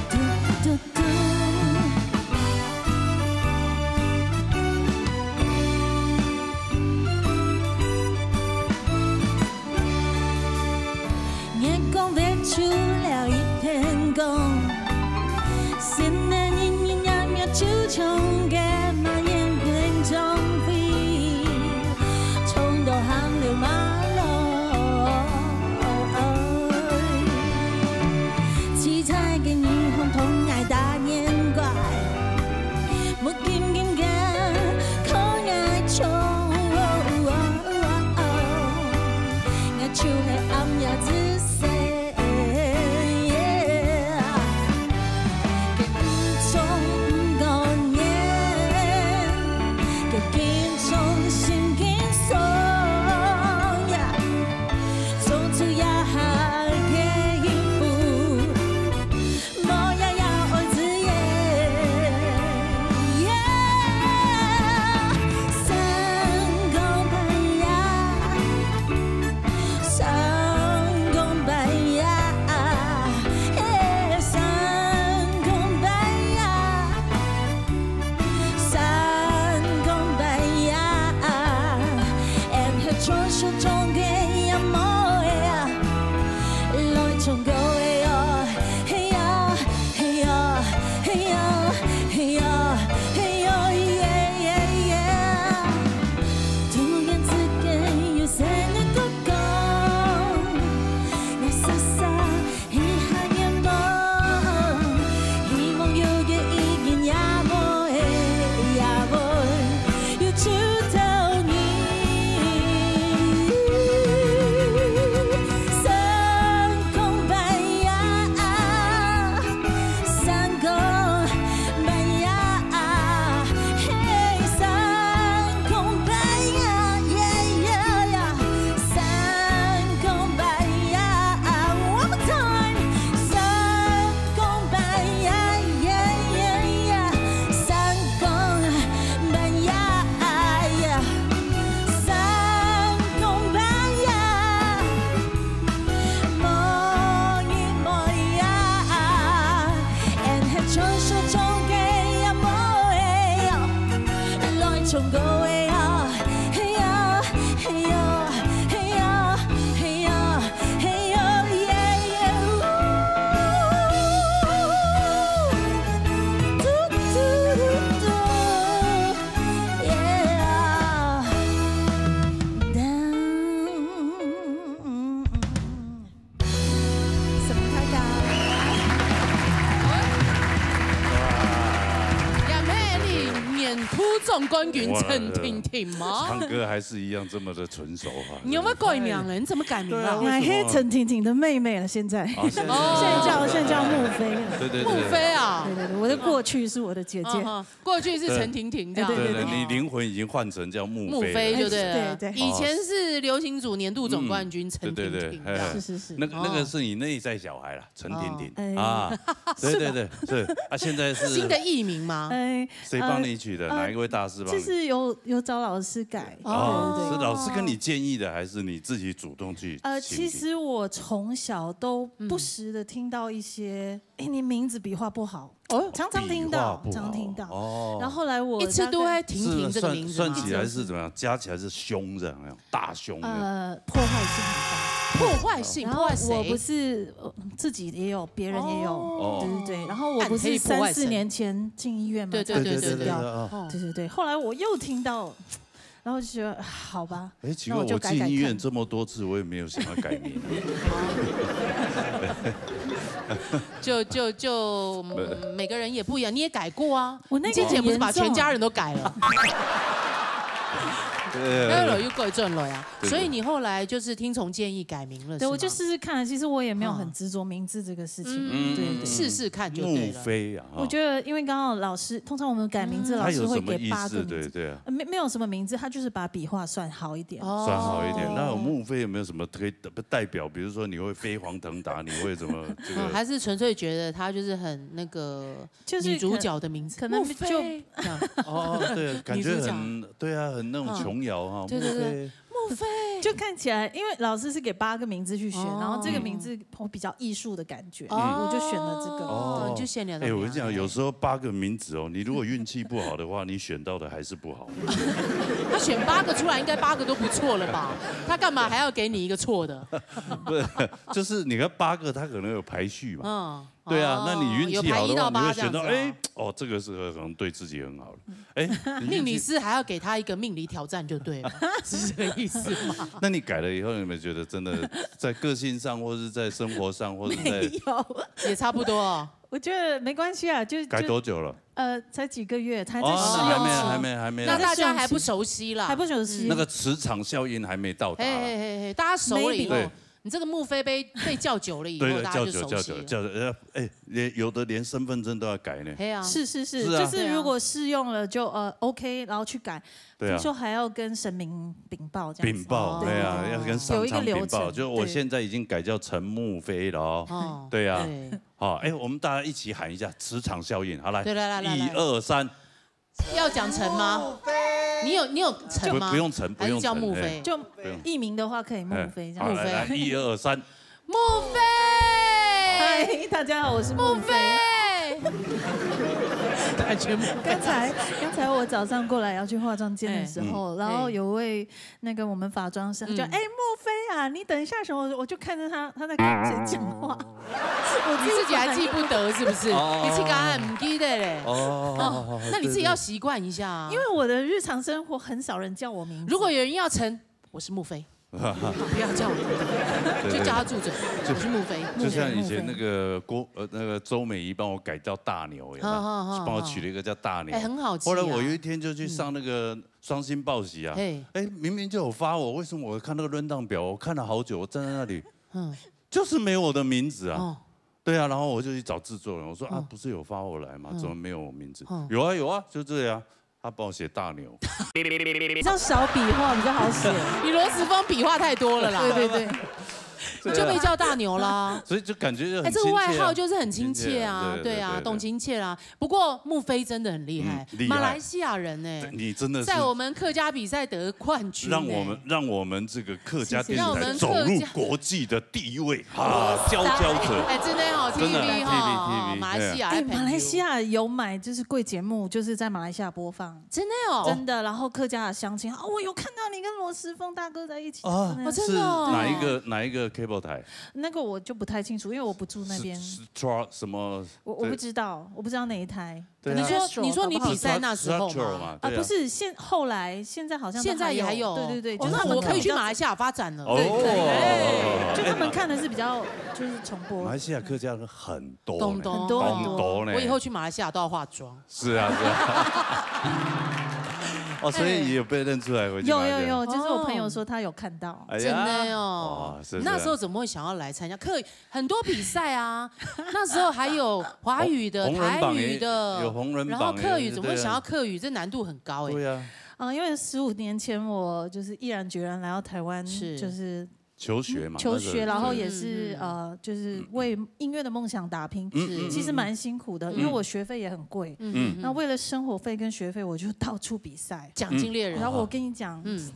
嘟嘟嘟。 月光圍出了一片光，心內隱隱約約就像个滿月演唱會，唱到行流馬路。七彩个霓虹同𠊎打眼怪，目金金个看𠊎唱。 𠊎就係暗夜之星，佢毋唱毋過年，佢緊唱心經爽，唱出這下个幸福。 無也也愛自己。Yeah，三更半夜，三更半夜，yeah，三更半夜，三更半夜，俺係傳說中个阿妹仔，來唱歌个哦。 嘿喲，嘿喲，嘿喲，嘿喲，嘿喲，yeah，yeah，yeah。突然之間有細人哥哥，𠊎煞煞一下眼望，希望有个一日也會，也會有出頭日。冠軍陳婷婷嗎？唱歌还是一样这么的纯熟哈。你有没有改名了？你怎么改名啊？对啊为什么哎，黑陈婷婷的妹妹了，现在。啊，现在哦现在叫现在叫木飞了。对对对木飞啊，对对对，我的过去是我的姐姐。嗯哼过去是陈婷婷这样。对对，对对你灵魂已经换成叫木木飞了。飞就对了。哎对对以前是流行组年度总冠军陈婷婷这样对对对。是是是。那个那个是你内在小孩啦，陈婷婷哎啊，对对对，是啊，现在是新的艺名吗？哎，谁帮你取的？呃哪一位大师帮你？就是有有找老师改。哦，对对对。是老师跟你建议的，还是你自己主动去？呃，其实我从小都不时的听到一些，哎，你名字笔画不好，哦常常听到，笔画不好常听到。哦然后后来我一直都大概在婷婷这个名字吗？是算起来是怎么样？加起来是凶这样，大凶的。呃破坏性很大。破坏性，然后破坏谁？我不是呃自己也有，别人也有，哦对对对。然后我不是暗黑破坏神三四年前进医院嘛，对对差点死掉。对对对对。啊哦对对对，后来我又听到，然后就觉得啊好吧，哎，奇那怪，我进医院我就改改看。这么多次，我也没有想要改名。就就就嗯每个人也不一样，你也改过啊。我那个你之前不是把很严重全家人都改了？对哎呦，又改转了呀。对对所以你后来就是听从建议改名了，对，我是吗就试试看。其实我也没有嗯很执着名字这个事情。嗯对对对。试试看就对了。木飞啊，哈我觉得，因为刚好老师，通常我们改名字，嗯老他有什么师会给意思？八个名字，对对啊，呃没没有什么名字，他就是把笔画算好一点。哦算好一点。那有木飞有没有什么可以代表？比如说你会飞黄腾达，你会怎么这嗯，个？还是纯粹觉得他就是很那个就是女主角的名字，可能木飞就这样哦，对，感觉女主角很对啊，很那种嗯琼瑶哈，对对对木飞木飞就看起来，因为老师是给八个名字去选，哦然后这个名字我比较艺术的感觉，哦我就选了这个。哦，你就选了。哎，我跟你讲，有时候八个名字哦，你如果运气不好的话，你选到的还是不好。他选八个出来，应该八个都不错了吧？他干嘛还要给你一个错的？不是，就是你看八个，它可能有排序嘛。嗯，对啊，哦那你运气好的话，有排一到你会选到八这样子哦哎，哦，这个是可能对自己很好的。哎，你运气命理师还要给他一个命理挑战就对了，是这个意思吗？那你改了以后，有没有觉得真的在个性上，或是在生活上，或是在没有，也差不多哦。我觉得没关系啊，就改就多久了？呃，才几个月，才在哦，试用期。还没还没还没那来。大家还不熟悉啦，还不熟悉。那个磁场效应还没到达嘿啦。嘿嘿嘿，大家熟了以后 Maybe，对，你这个木飞被被叫久了以后，对对，大家叫久叫久就熟悉了。叫久，呃，哎，连有的连身份证都要改呢。嘿啊，是是是，是啊就是如果试用了就呃 OK，然后去改，对啊听说还要跟神明禀报这样子。禀报，哦对啊，要跟上苍禀报，有一个流程就我现在已经改叫陈木飞了哦。哦，对啊，对好，哎，我们大家一起喊一下磁场效应，好来，对来来来来一二三，要讲陈吗？你有你有陈吗？不不用陈，不还是用陈，叫木飞哎？就不用艺名的话可以木飞这样。好，来来，木飞一二三，木飞，嗨，大家好，我是木木飞。飞，感觉木刚才刚才我早上过来要去化妆间的时候，哎然后有位那个我们法妆师，他就嗯哎木飞啊，你等一下什么？我就看着他他在跟谁讲话，我你自己还记不得是不是？哦你自己还不记得嘞？哦，那你自己要习惯一下啊。因为我的日常生活很少人叫我名字。如果有人要陈，我是木飞，不要叫我木飞，就叫他住嘴，我是木飞。就像以前那木飞个郭呃那个周美仪帮我改叫大牛，有没有？好好好帮我取了一个叫大牛。哎，很好记啊。后来我有一天就去上那个双星报喜啊，嘿，哎，明明就有发我，为什么我看那个 round down 表，我看了好久，我站在那里，嗯，就是没有我的名字啊。哦，对啊，然后我就去找制作人，我说啊嗯，不是有发我来吗？嗯怎么没有我名字嗯？有啊有啊，就这样，他帮我写大牛。比较少笔画，比较好写。你螺丝风笔画太多了啦，对对对，你就被叫大牛啦。所以就感觉就哎，很这个外亲切啊号就是很亲切啊，亲切啊对对啊，对对懂亲切啦。不过木飞真的很厉害嗯，厉害马来西亚人呢，你真的是在我们客家比赛得冠军呢，让我们让我们这个客家电视台让我们走入客家国际的第一位啊，佼佼者。哎，真的哦真的，T V B 哈， T V B，马来西亚哎，还朋友马来西亚有买就是贵节目，就是在马来西亚播放。真的哦，真的，然后客家的乡亲啊，我有看到你跟螺蛳峰大哥在一起啊那哦真的哦是哪一个哪一个 cable 台？那个我就不太清楚，因为我不住那边。是 Star 什么？我我不知道，我不知道哪一台。对啊你说 Astro，你说你搞不好比赛那时候是 Astro 吗嘛？啊，对啊不是现后来现在好像他现在也还有，对对对，哦就是他们那我可以去比较马来西亚发展了。哦，对可以，哦就他们看的是比较就是重播马来。西亚客家人很多呢，懂懂很多很多懂呢。我以后去马来西亚都要化妆。是啊是啊。哦，所以你有被认出来回去马来西亚？有有有，就是我朋友说他有看到。哎呀真的哦哇，是是那时候怎么会想要来参加客很多比赛啊？那时候还有华语的、红人榜也台语的，有红人榜也然后客语怎么会对啊想要客语？这难度很高哎。对呀，啊，因为十五年前我就是毅然决然来到台湾，是就是求学嘛，求学，那时候然后对也是嗯呃，就是为音乐的梦想打拼，嗯嗯其实蛮辛苦的，因为我学费也很贵，嗯那为了生活费跟学费，我就到处比赛。奖金猎人然后我跟你讲，嗯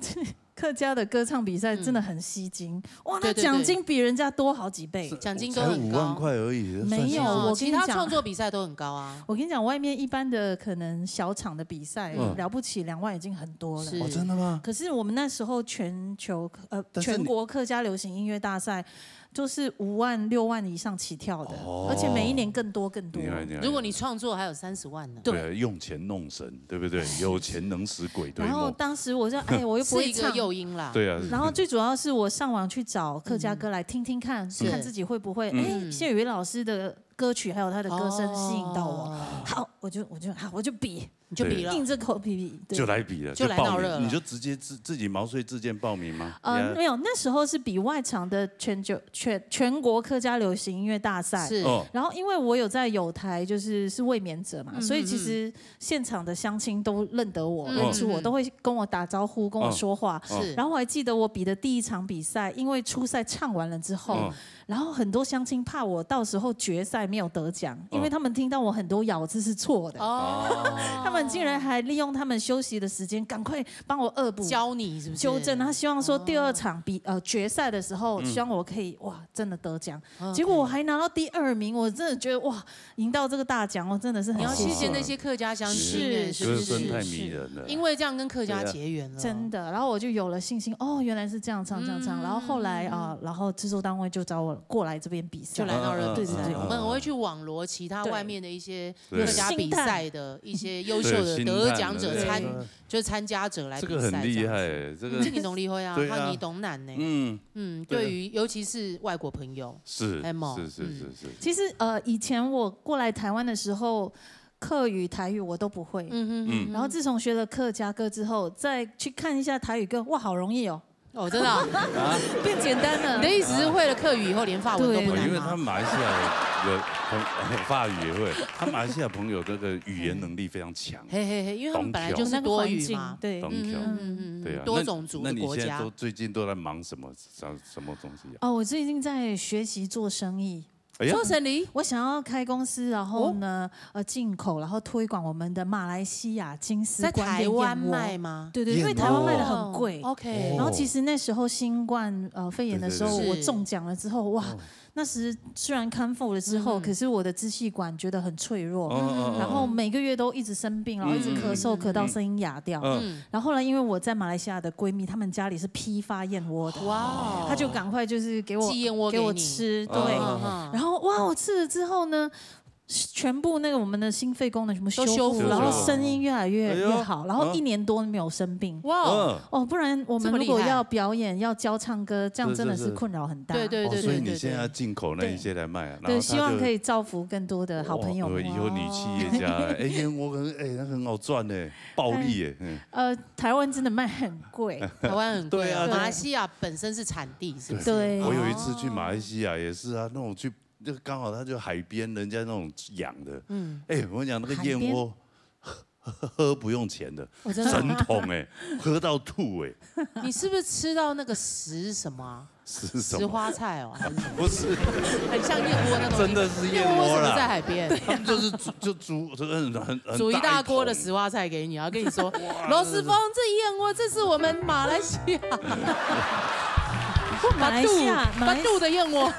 客家的歌唱比赛真的很吸睛，哇，那对对对奖金比人家多好几倍。奖金都才很高五万块而已，没有算是我跟你讲其他创作比赛都很高啊。我跟你讲，外面一般的可能小场的比赛，嗯了不起两万已经很多了。是哦，真的吗？可是我们那时候全球呃但是你全国客家流行音乐大赛，就是五万六万以上起跳的，哦而且每一年更多更多。你看，你看，如果你创作还有三十万呢？对，用钱弄神，对不对？有钱能使鬼推然后磨。当时我就哎，我又不是一个会唱。诱因啦。对啊，然后最主要是我上网去找客家歌来听听看，是看自己会不会。哎，嗯谢宇威老师的歌曲还有他的歌声吸引到我，哦好，我就我就好，我就比，你就比了。硬着头皮比，对就来比了，就来闹热了报名，你就直接自自己毛遂自荐报名吗？呃，呀没有，那时候是比外场的全球全全国客家流行音乐大赛。是哦，然后因为我有在友台，就是是卫冕者嘛，嗯所以其实现场的乡亲都认得我，嗯认出我，都会跟我打招呼，跟我说话。嗯是，然后我还记得我比的第一场比赛，因为初赛唱完了之后，嗯然后很多乡亲怕我到时候决赛没有得奖，因为他们听到我很多咬字是错的。哦，他们竟然还利用他们休息的时间，赶快帮我恶补教你是不是？纠正。他希望说第二场比呃决赛的时候，嗯希望我可以哇真的得奖。 OK 结果我还拿到第二名，我真的觉得哇，赢到这个大奖，我真的是很你要谢谢谢。那些客家乡亲是哎，是歌是不是声太迷人了。因为这样跟客家结缘了，真的，然后我就有了信心。哦，原来是这样唱这样唱。嗯然后后来啊，然后制作单位就找我过来这边比赛。就来到热比赛。对对对我们很会去网罗其他对外面的一些对客家比赛的一些优秀的得奖者参，对星探的就是参加者来这比赛。个很厉害，这样子。这个这个东厉害啊，对啊他你懂难呢。嗯，嗯，对啊对于尤其是外国朋友，是还有是是是是，其实呃，以前我过来台湾的时候，客语、台语我都不会。嗯哼嗯然后自从学了客家歌之后，再去看一下台语歌，哇，好容易哦，哦，真的啊，变简单了你的。意思是会了客语以后，连法文都不对难哦因为他吗？马来西亚有朋法语也会，他马来西亚朋友这个语言能力非常强，嘿嘿嘿，因为他们本来就是那个多语嘛环境，，对，懂嗯球。嗯嗯嗯，对啊，多种族的国家那那你现在都。最近都在忙什么？什什么东西啊？哦，我最近在学习做生意。哎呀做，生理我想要开公司，然后呢，呃，进口，然后推广我们的马来西亚金丝在关店台湾燕窝。卖吗？对对，因为燕窝台湾卖的很贵。哦，OK，哦然后其实那时候新冠呃肺炎的时候，对对对是我中奖了之后，哇，嗯那时虽然康复了之后，嗯可是我的支气管觉得很脆弱，嗯嗯嗯然后每个月都一直生病，然后一直咳嗽，嗯嗯咳到声音哑掉。嗯嗯，然后后来因为我在马来西亚的闺蜜，她们家里是批发燕窝的，哇哦，她就赶快就是给我寄燕窝给你给我吃，嗯对。嗯然后哇，我吃了之后呢，全部那个我们的心肺功能全部修复，都修复了然后声音越来越哎呦越好，然后一年多没有生病。哇哦，嗯，哦，不然我们这么厉害如果要表演、要教唱歌，这样是真的是是是困扰很大。对对对哦所以你对对对，现在要进口那一些来卖啊，然对，后他就希望可以造福更多的好朋友们。哦以后女企业家，哎，燕窝可能哎，那很好赚呢，暴利耶，嗯，呃，台湾真的卖很贵，台湾很贵啊，对啊马来西亚本身是产地，是不是？对我有一次去马来西亚也是啊，那种去就刚好他就海边人家那种养的，嗯，哎，我跟你讲那个海边燕窝。喝喝不用钱的，我真的神童哎，喝到吐哎，你是不是吃到那个石什么啊？是什么？石花菜哦，还是什么不是，很像燕窝那东西。真的是燕窝啦燕窝为什么在海边？他们就是煮就煮，就是很很很煮一大锅的桶石花菜给你，然后跟你说，罗斯峰，这燕窝，这是我们马来西亚马来西亚，马来巴杜的燕窝，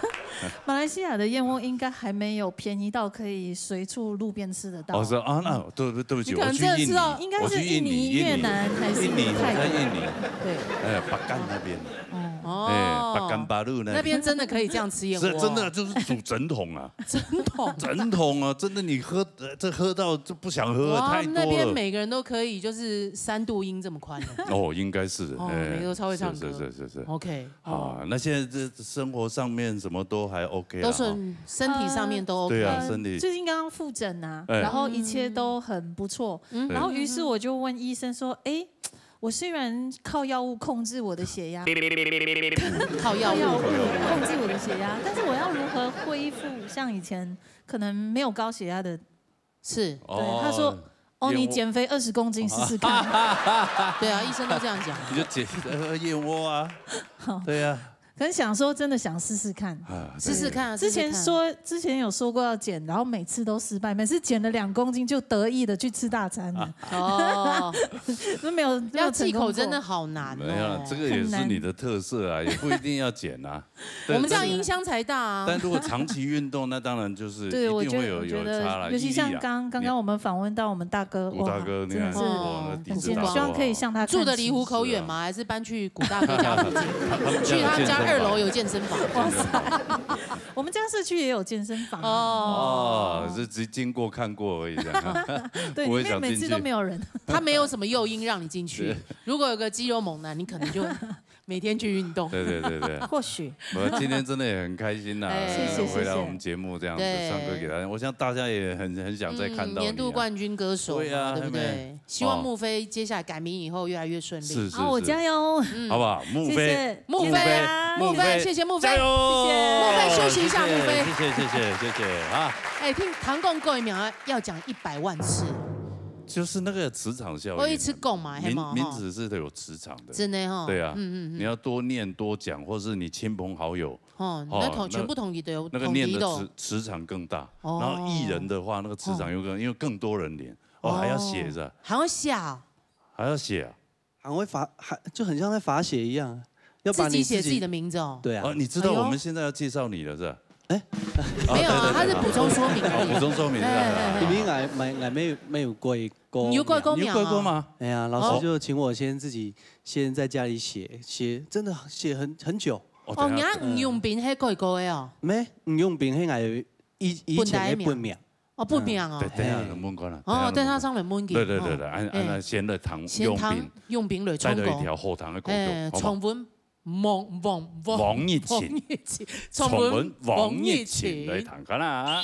马来西亚的燕窝应该还没有便宜到可以随处路边吃得到。哦，是啊，那对对对不起，你可能我去真的吃到印尼，应该是我去印尼，印尼、越南还是印尼，我泰国？在印尼，对，哎，巴干那边，嗯，哦，哎，巴干巴路那里。那边真的可以这样吃燕窝啊？是，真的就是煮整桶啊。整桶？整桶啊，真的你喝，呃，这喝到就不想喝了，哇，太多了。那边每个人都可以就是三度音这么宽哦。哦，应该是，哦，哎，每个都超会唱歌。是，是，是，是，是。OK，哦。啊，那现在这生活上面什么都还OK啦，都是哈。身体上面都OK。对啊，呃，身体。最近刚刚复诊啊，哎。然后一切都很不错。嗯。然后于是我就问医生说：“诶，我虽然靠药物控制我的血压，靠药物。靠药物控制我的血压，但是我要如何恢复像以前可能没有高血压的？”是。对，他说：哦，“哦，你减肥二十公斤试试看。”对啊，医生都这样讲。你就减，呃，燕窝啊。好。对啊。可能想说真的想试试看。啊，试试看啊，之前说，试试看。之前有说过要减，然后每次都失败，每次减了两公斤就得意的去吃大餐了。哦。都没有，没有成功过。要忌口真的好难哦。没有啦，这个也是你的特色啊，很难。也不一定要减啊。对，我们这样音箱才大啊。但，但如果长期运动，那当然就是对，一定会有，我觉得，我觉得，有差啦，尤其像刚，毅力啊。刚刚我们访问到我们大哥，古大哥，哇，真的是，你看，哇，那体质大，很健康。希望可以向他看齐。住的离虎口远吗？是啊。还是搬去古大哥家附近？他们家有健身房。去他家二楼有健身房。哇塞，我们家社区也有健身房。哦。哦，是只经过看过而已，这样。对，不会想进去。里面每次都没有人。他没有什么诱因让你进去。对。如果有个肌肉猛男，你可能就每天去运动。对，对，对，对。或许。我今天真的也很开心呐，哎。谢谢，谢谢。回来我们节目这样子，对。唱歌给大家，我想大家也很，很想再看到你啊。嗯，年度冠军歌手嘛，对啊，对不对？还没。希望哦。木飞接下来改名以后越来越顺利。是，是，啊，我加油。是。嗯。好不好？木飞，谢谢，木飞，谢谢大家。木飞，谢谢木飞。加油！谢谢。木飞休息一下，木飞。谢谢，谢谢，谢谢，谢谢啊。哎，听唐凤过一秒要讲一百万次。就是那个磁场效应啊。我一直讲嘛，名，嘿嘛，名字是有磁场的。真的哈。对啊，嗯，嗯，嗯。你要多念多讲，或是你亲朋好友，哦，哦，那同，那，全部同意的哦，那个念的同意的哦。磁，磁场更大。哦。然后艺人的话，那个磁场又更，因为更多人连，哦，还要写着。哦，还要写啊？还要写啊？还会罚，还，就很像在罚写一样，要把你自己，自己写自己的名字哦。对啊。哦，你知道我们现在要介绍你了，是吧？哎。没有啊，哦，对，对，对，他是补充说明而已。哦，补充说明，是吧？哎，哎，哎。因为我，我没有，没有过，过名。你有过过名哦？你有过过吗？哎呀，老师就请我先自己，先在家里写，写，真的写很，很久。哦，哦，等一下。你看黄永斌，嘿，过过的哦。没，黄永斌，嘿，我以，以前的本名。本来的名。 哦，本名哦。对，等一下，嘿。人问过了，哦，等一下人问过。等一下唱人问过。对，对，对，对，哦。按，按，哎。按先来听先听永平，永平来唱歌。带了一条好听的歌曲，哎，好不好？重温王，王，王，王一琴。王一琴，重温王一琴。重温王一琴，来听看啊。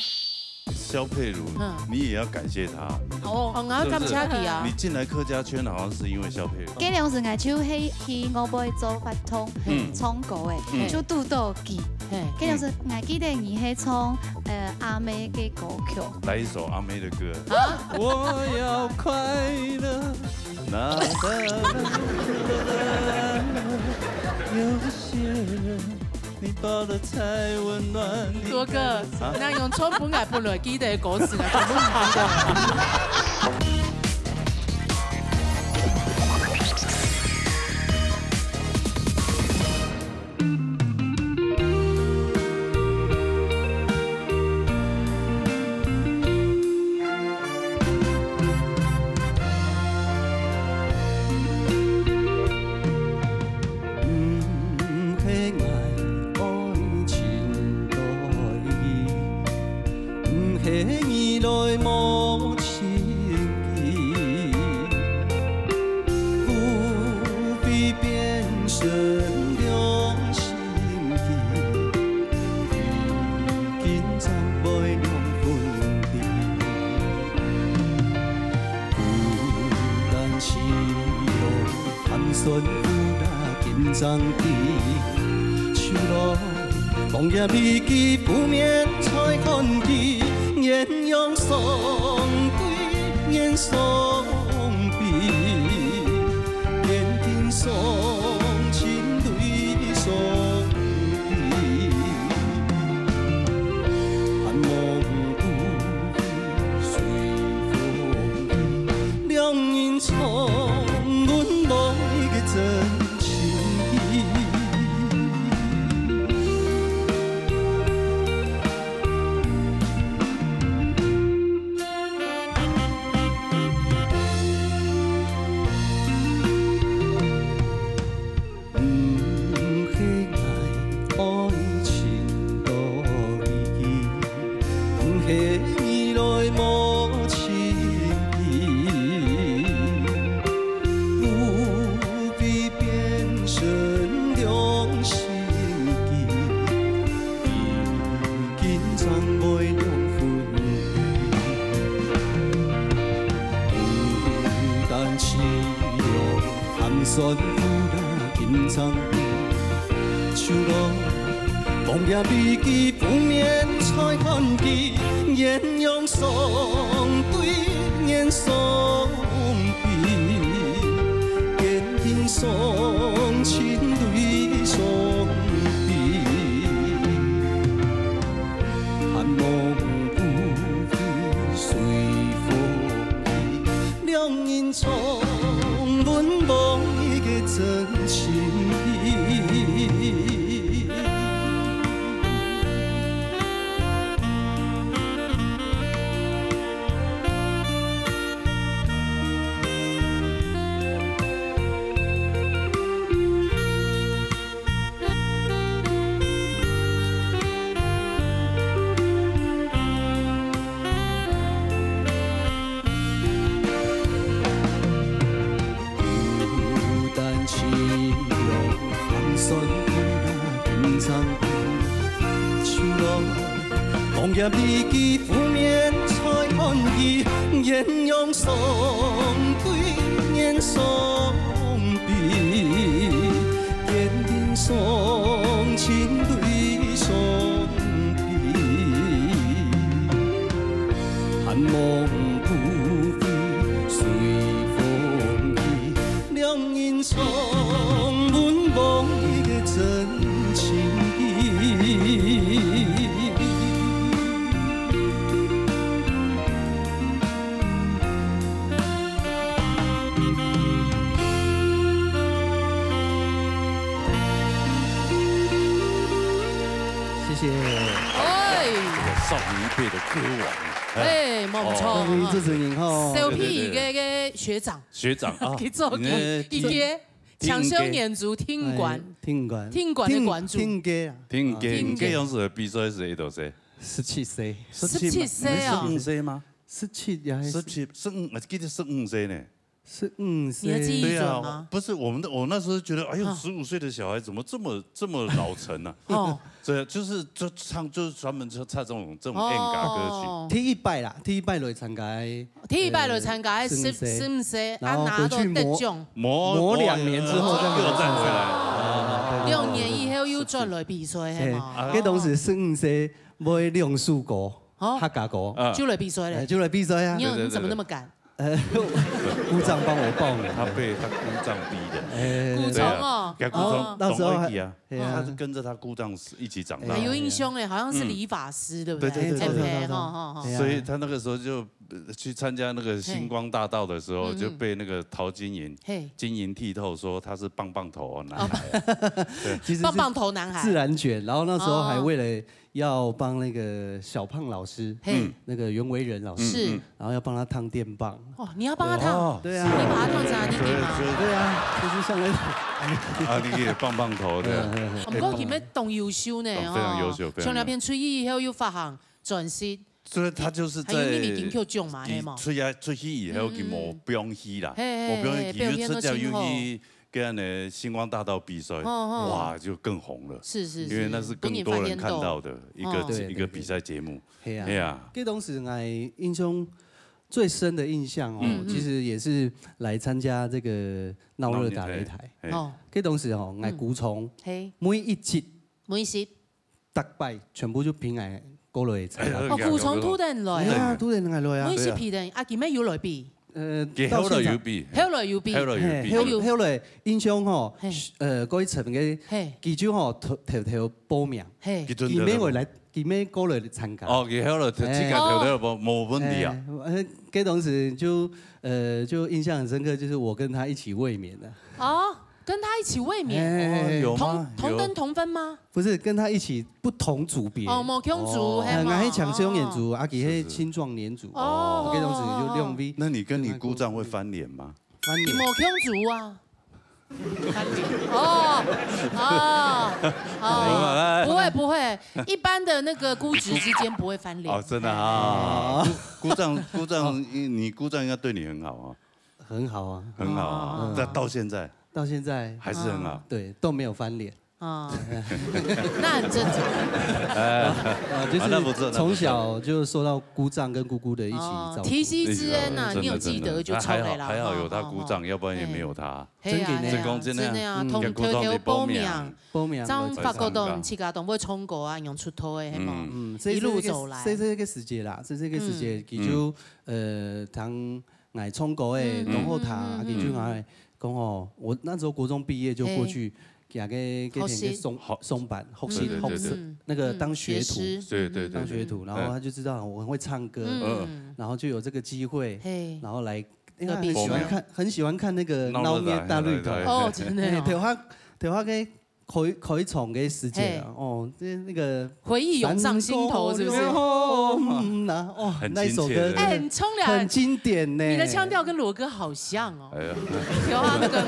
萧佩如，嗯。你也要感谢她。哦，哦，我要感谢你啊。是不是？你进来客家圈好像是因为萧佩如。該當時𠊎就係去外背做活動，嗯。唱歌誒，嗯。就堵到佢。 嘿。該當時，嗯。𠊎記得你係唱，呃，阿妹个歌曲。來一首阿妹的歌。啊？我要快樂。啦啦啦啦啦啦，有些人，你抱得太温暖，你多哥，啊？那用唱本來本來記得的歌詞來全部毋記得。毋曾走路，望也未及，不免再看佢，閻王相對閻相避，堅定相親對相避。盼望不會隨風去， 兩人重溫往日个真情意。孤單情郎，寒酸雨打緊張，秋落，望也未及，不免再看佢，閻王相對閻相避，堅定相親對相避。 盼望不會隨風去，兩人重溫往日个真情意。謝謝。哎，少年一輩的歌王。哎，無錯，哦，這陣吼，小屁个个學長，學長啊，佢做佢，你呢，佢个青少年組聽官，哎，聽官，聽官的關注，聽，聽歌啊，聽歌，聽歌。聽歌用是比賽是幾多歲？十七歲，十七歲啊，十五歲嗎？十七也還是十七，十五，我記得十五歲呢。 十五歲。你還記憶準嗎？對啊，不是，我們的，我那時候覺得，哎呦，啊。十五歲的小孩怎麼這麼，這麼老成啊？哦。對，就是，就唱，就是專門唱，唱這種，這種演歌歌曲。哦。第一擺啦，第一擺來參加。第一擺來參加，呃，十，十五歲，十五歲，啊，然後回去磨，拿到得獎。磨，磨兩年之後再回來。又再回來。哦，對，對，對。六年以後又轉來比賽，係嘛？啊。該當時十五歲，會兩首歌，哦。客家歌。嗯。就來比賽了。哎，就來比賽啊。你有，對，對，對，你怎麼那麼敢？ 呃，姑丈幫我報名的。他被他姑丈逼的。哎，姑丈哦。對啊，給姑丈，哦，那時候還，懂一點啊，哎呀。他是跟著他姑丈一起長大的。還有印象哎，好像是理髮師，對不對？對，對，對，對，對，對。哎，哈，哈，哈。哎呀。所以他那個時候就，呃，去參加那個星光大道的時候，嘿。就被那個陶晶瑩，嗯，嗯。嘿。晶瑩剔透說他是棒棒頭男孩。哦。對。其實是棒棒頭男孩。自然捲，然後那時候還為了，哦。 要幫那個小胖老師，嘿。嗯。那個袁惟仁老師，是。嗯，嗯。然後要幫他燙電棒。哦，你要幫他燙？哦。對啊。你把他燙成阿弟弟嗎？對，對。對啊，就是像那種。啊，你也棒棒頭的。嗯，嗯，嗯。毋過佢乜當優秀呢，哦，非常優秀，哦。非常優秀。像那片《追憶》以後又發行專輯，所以他就是在，還有秘密金曲獎嘛，係無？出來，出去以後，嗯，嗯，嗯。佢無放棄啦，嘿，嘿，無放棄，嘿，表現到真好。佢就直接又去 跟人家星光大道比賽，哦，哦。哇，就更紅了。是，是，是。因為那是更多人看到的一個，哦。一個比賽節目。對，對，對。係啊。係啊。該當時𠊎印象最深的印象哦，嗯，嗯。其實也是來參加這個鬧熱打擂台。鬧熱，嘿。哦。該當時哦，𠊎，嗯。鼓蟲，嘿。每一集，每一集。 逐擺全部就憑𠊎過來參加。哎，哦，鼓蟲突然來啊。哎呀，突然間來啊。每一集憑等，啊，佢乜有來比？呃，佢後來有比。到現場。後來有比。後來有比。嘿，後，哎喲。後來印象吼，嘿。呃，過一層个，嘿。佢就吼，偷，偷偷報名。嘿。佢準偷偷報。佢乜會來，佢乜過來參加。哦，佢後來自家偷偷報，哎。無問題啊。哎，呃，該當時就，呃，就印象很深刻，就是我跟他一起衛冕的。哦，跟他一起衛冕。哎。哦，有嗎？同，同燈同分嗎？ 不是，跟他一起不同組別。哦，無共組，哦。嘿嘛，呃，𠊎係青少年組，哦。啊，佢係青壯年組。是，是。哦。該當時就兩位。那你跟你姑丈會翻臉嗎？翻臉。你無共組啊？翻臉。哦，哦，哦，好，來，來。不會，不會，一般的那個姑侄之間不會翻臉。哦，真的啊。哎。姑，姑丈，姑丈，哦。你，你姑丈應該對你很好啊。很好啊。很好啊。哦。那到現在？到現在。還是很好。啊。對，都沒有翻臉。啊，那很正常。呃，就是从小就受到姑丈跟姑姑的一起照顾。提携之恩呐，你有记得就超美了。还好有他姑丈，要不然也没有他。真的，真讲真的，真的啊，同偷偷保命，保命，张发觉到自家都会唱歌啊，用出头的，系嘛，嗯，一路走来，在这个时节啦，在这个时节，佢就呃，当 𠊎唱歌个，然后他佢就讲哦，我那时候国中毕业就过去，佢个给田个松松板，学习学习那个当学徒，对对对，当学徒，然后他就知道我很会唱歌，嗯，然后就有这个机会，然后来，因为他很喜欢看很喜欢看那个闹热大绿头，哦，真的，对，他对他给。 开开场个时节啊，哦，这那个回忆涌上心头，是不是？哦，嗯呐，哦，那首歌哎，很冲凉，很经典呢。你的腔调跟罗哥好像哦，有啊，那个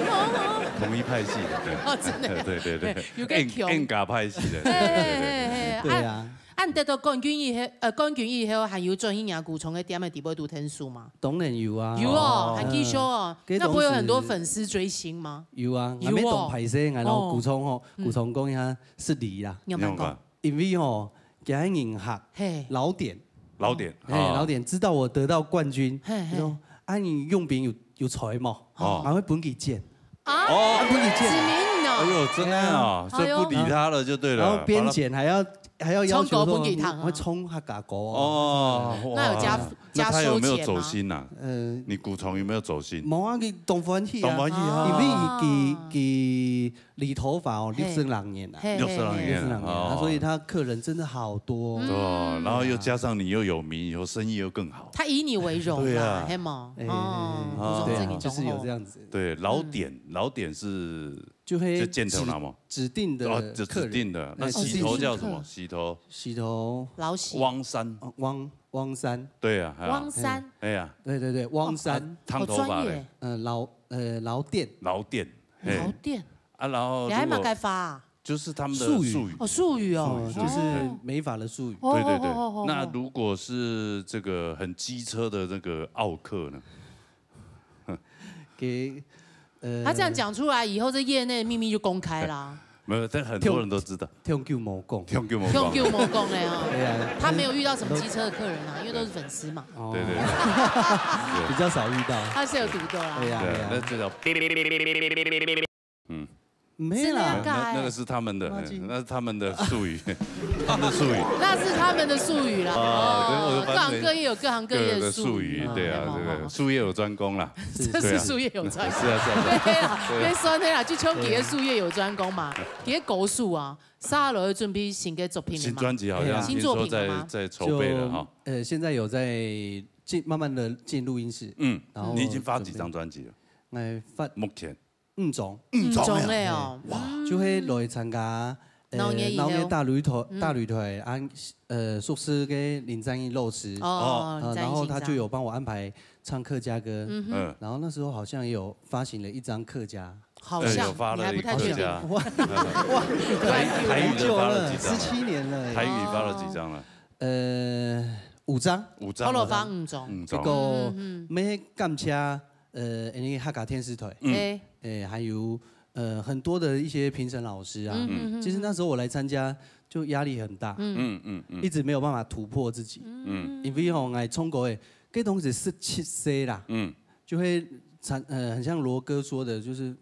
同一派系的，哦，真的，对对对，有个强，演歌派系的，哎，对啊。 恁得到冠军以后，呃，冠军以后還有轉去若古裝个店个底背度聽書嗎？當然有啊。有哦，還繼續哦。那不會有很多粉絲追星嗎？有啊，還沒懂歹勢，然後古裝吼，古裝講一下失禮啦。你有沒有？因為吼，今日人客，嘿，老點，老點，哎，老點知道我得到冠軍，嘿嘿，說啊，你用兵有有才無？哦，還會分佢剪。 啊，不理解。指名呢？哎呦，真的啊，所以不理他了就对了。然后边剪还要还要要求冲狗不给糖啊会冲他嘎狗哦，那有加加那他有没有收钱吗？走心呐？呃，你古虫有没有走心？毛啊，你懂欢喜啊，懂欢喜啊因为给给理头发哦，嘿六十两年啊，嘿六十两年六十两年啊，哦所以他客人真的好多。哦，然后又加上你又有名，以后生意又更好。他以你为荣啦，对啊嘿吗？哎哦，哦不是这个对，就是有这样子，对，老点，老点是就会就箭头那么。指定的哦，就客人，指定的。那哎洗头叫什么？指定洗头，洗头老洗汪三，哦汪汪三，对啊，还有汪三，对对对，汪三，烫头发嘞，专业呃老呃老店，老店，嘿老店，啊，然后你还蛮如果该发啊？就是他们的术语术语，哦，术语哦，哦就是美发的术语，哦对对对哦哦哦，那如果是这个很机车的那个奥客呢？给呃他这样讲出来以后，这业内秘密就公开啦。没有，但很多人都知道。听久没讲，听给我们用给我们讲嘞啊，对啊，他没有遇到什么机车的客人啊，因为都是粉丝嘛，对对比较少遇到，他是有堵的啦对。呀对对，呀，那这叫没啦，是那样那那个是他们的，忘记那是他们的术语，他们的术语。那是他们的术语啦。啊对我哦，各就翻成行各业有各行各业的术语，对啊，对啊，哦术业有专攻啦。这是术业有专攻。是啊，是啊，是啊。对啦，因为酸黑啦，就全体的术业有专攻嘛，也高数啊，下落去准备新的作品了嘛。新专辑好像对啊听说在新作品了吗在筹备了哈。呃，现在有在进慢慢的进录音室，嗯，然后你已经发几张专辑了？来发目前五张，五张嘞哦，就会来参加呃闹热以后闹热大擂台嗯大擂台啊，呃，宿舍个林正英老师，哦呃，然后他就有帮我安排唱客家歌，嗯哼，嗯，然后那时候好像也有发行了一张客家，好像呃有发了一个你还不太确定。客家，哇台台语的发了几张了？十七年了耶，台语发了几张了？呃，五张，五张。头路发五张，五张。结果嗯没感谢呃，因为客家电视台，嗯哎，哎，还有呃很多的一些评审老师啊，嗯其实那时候我来参加就压力很大，嗯嗯嗯一直没有办法突破自己，嗯因为吼，我唱歌诶，这东西是七岁啦，嗯，就会产呃，很像罗哥说的，就是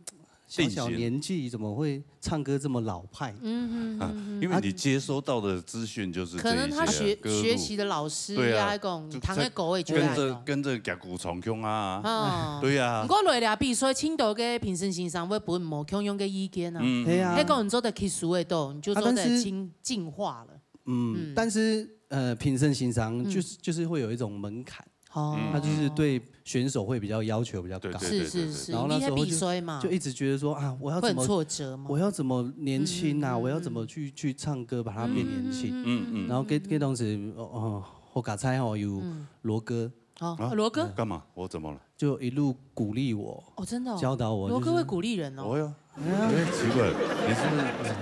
小小定型年纪怎么会唱歌这么老派？嗯嗯嗯，因为你接收到的资讯就是可能他学这一些歌路学习的老师对啊呀，讲就糖的狗也觉跟着得。跟着甲骨虫腔啊，哦，对呀不，过落来比赛，青岛个评审先生会分无共样个意见啊。嗯，对啊迄，个你做得去数得到，你就做得啊但是进进化了。嗯，但是呃，评审先生就是就是会有一种门槛，哦，他就是对选手会比较要求比较高，对对是是是，然后那时候你还比赛嘛，就一直觉得说啊，我要会很怎么挫折嘛。我要怎么年轻啊？嗯我要怎么去去唱歌把它变年轻？嗯嗯，然后跟跟当时哦哦，我刚才哦有嗯罗哥哦啊，罗哥，干嘛？我怎么了？就一路鼓励我，哦，真的哦，教导我，罗哥会就是鼓励人哦。我呀，哎，奇怪，你是不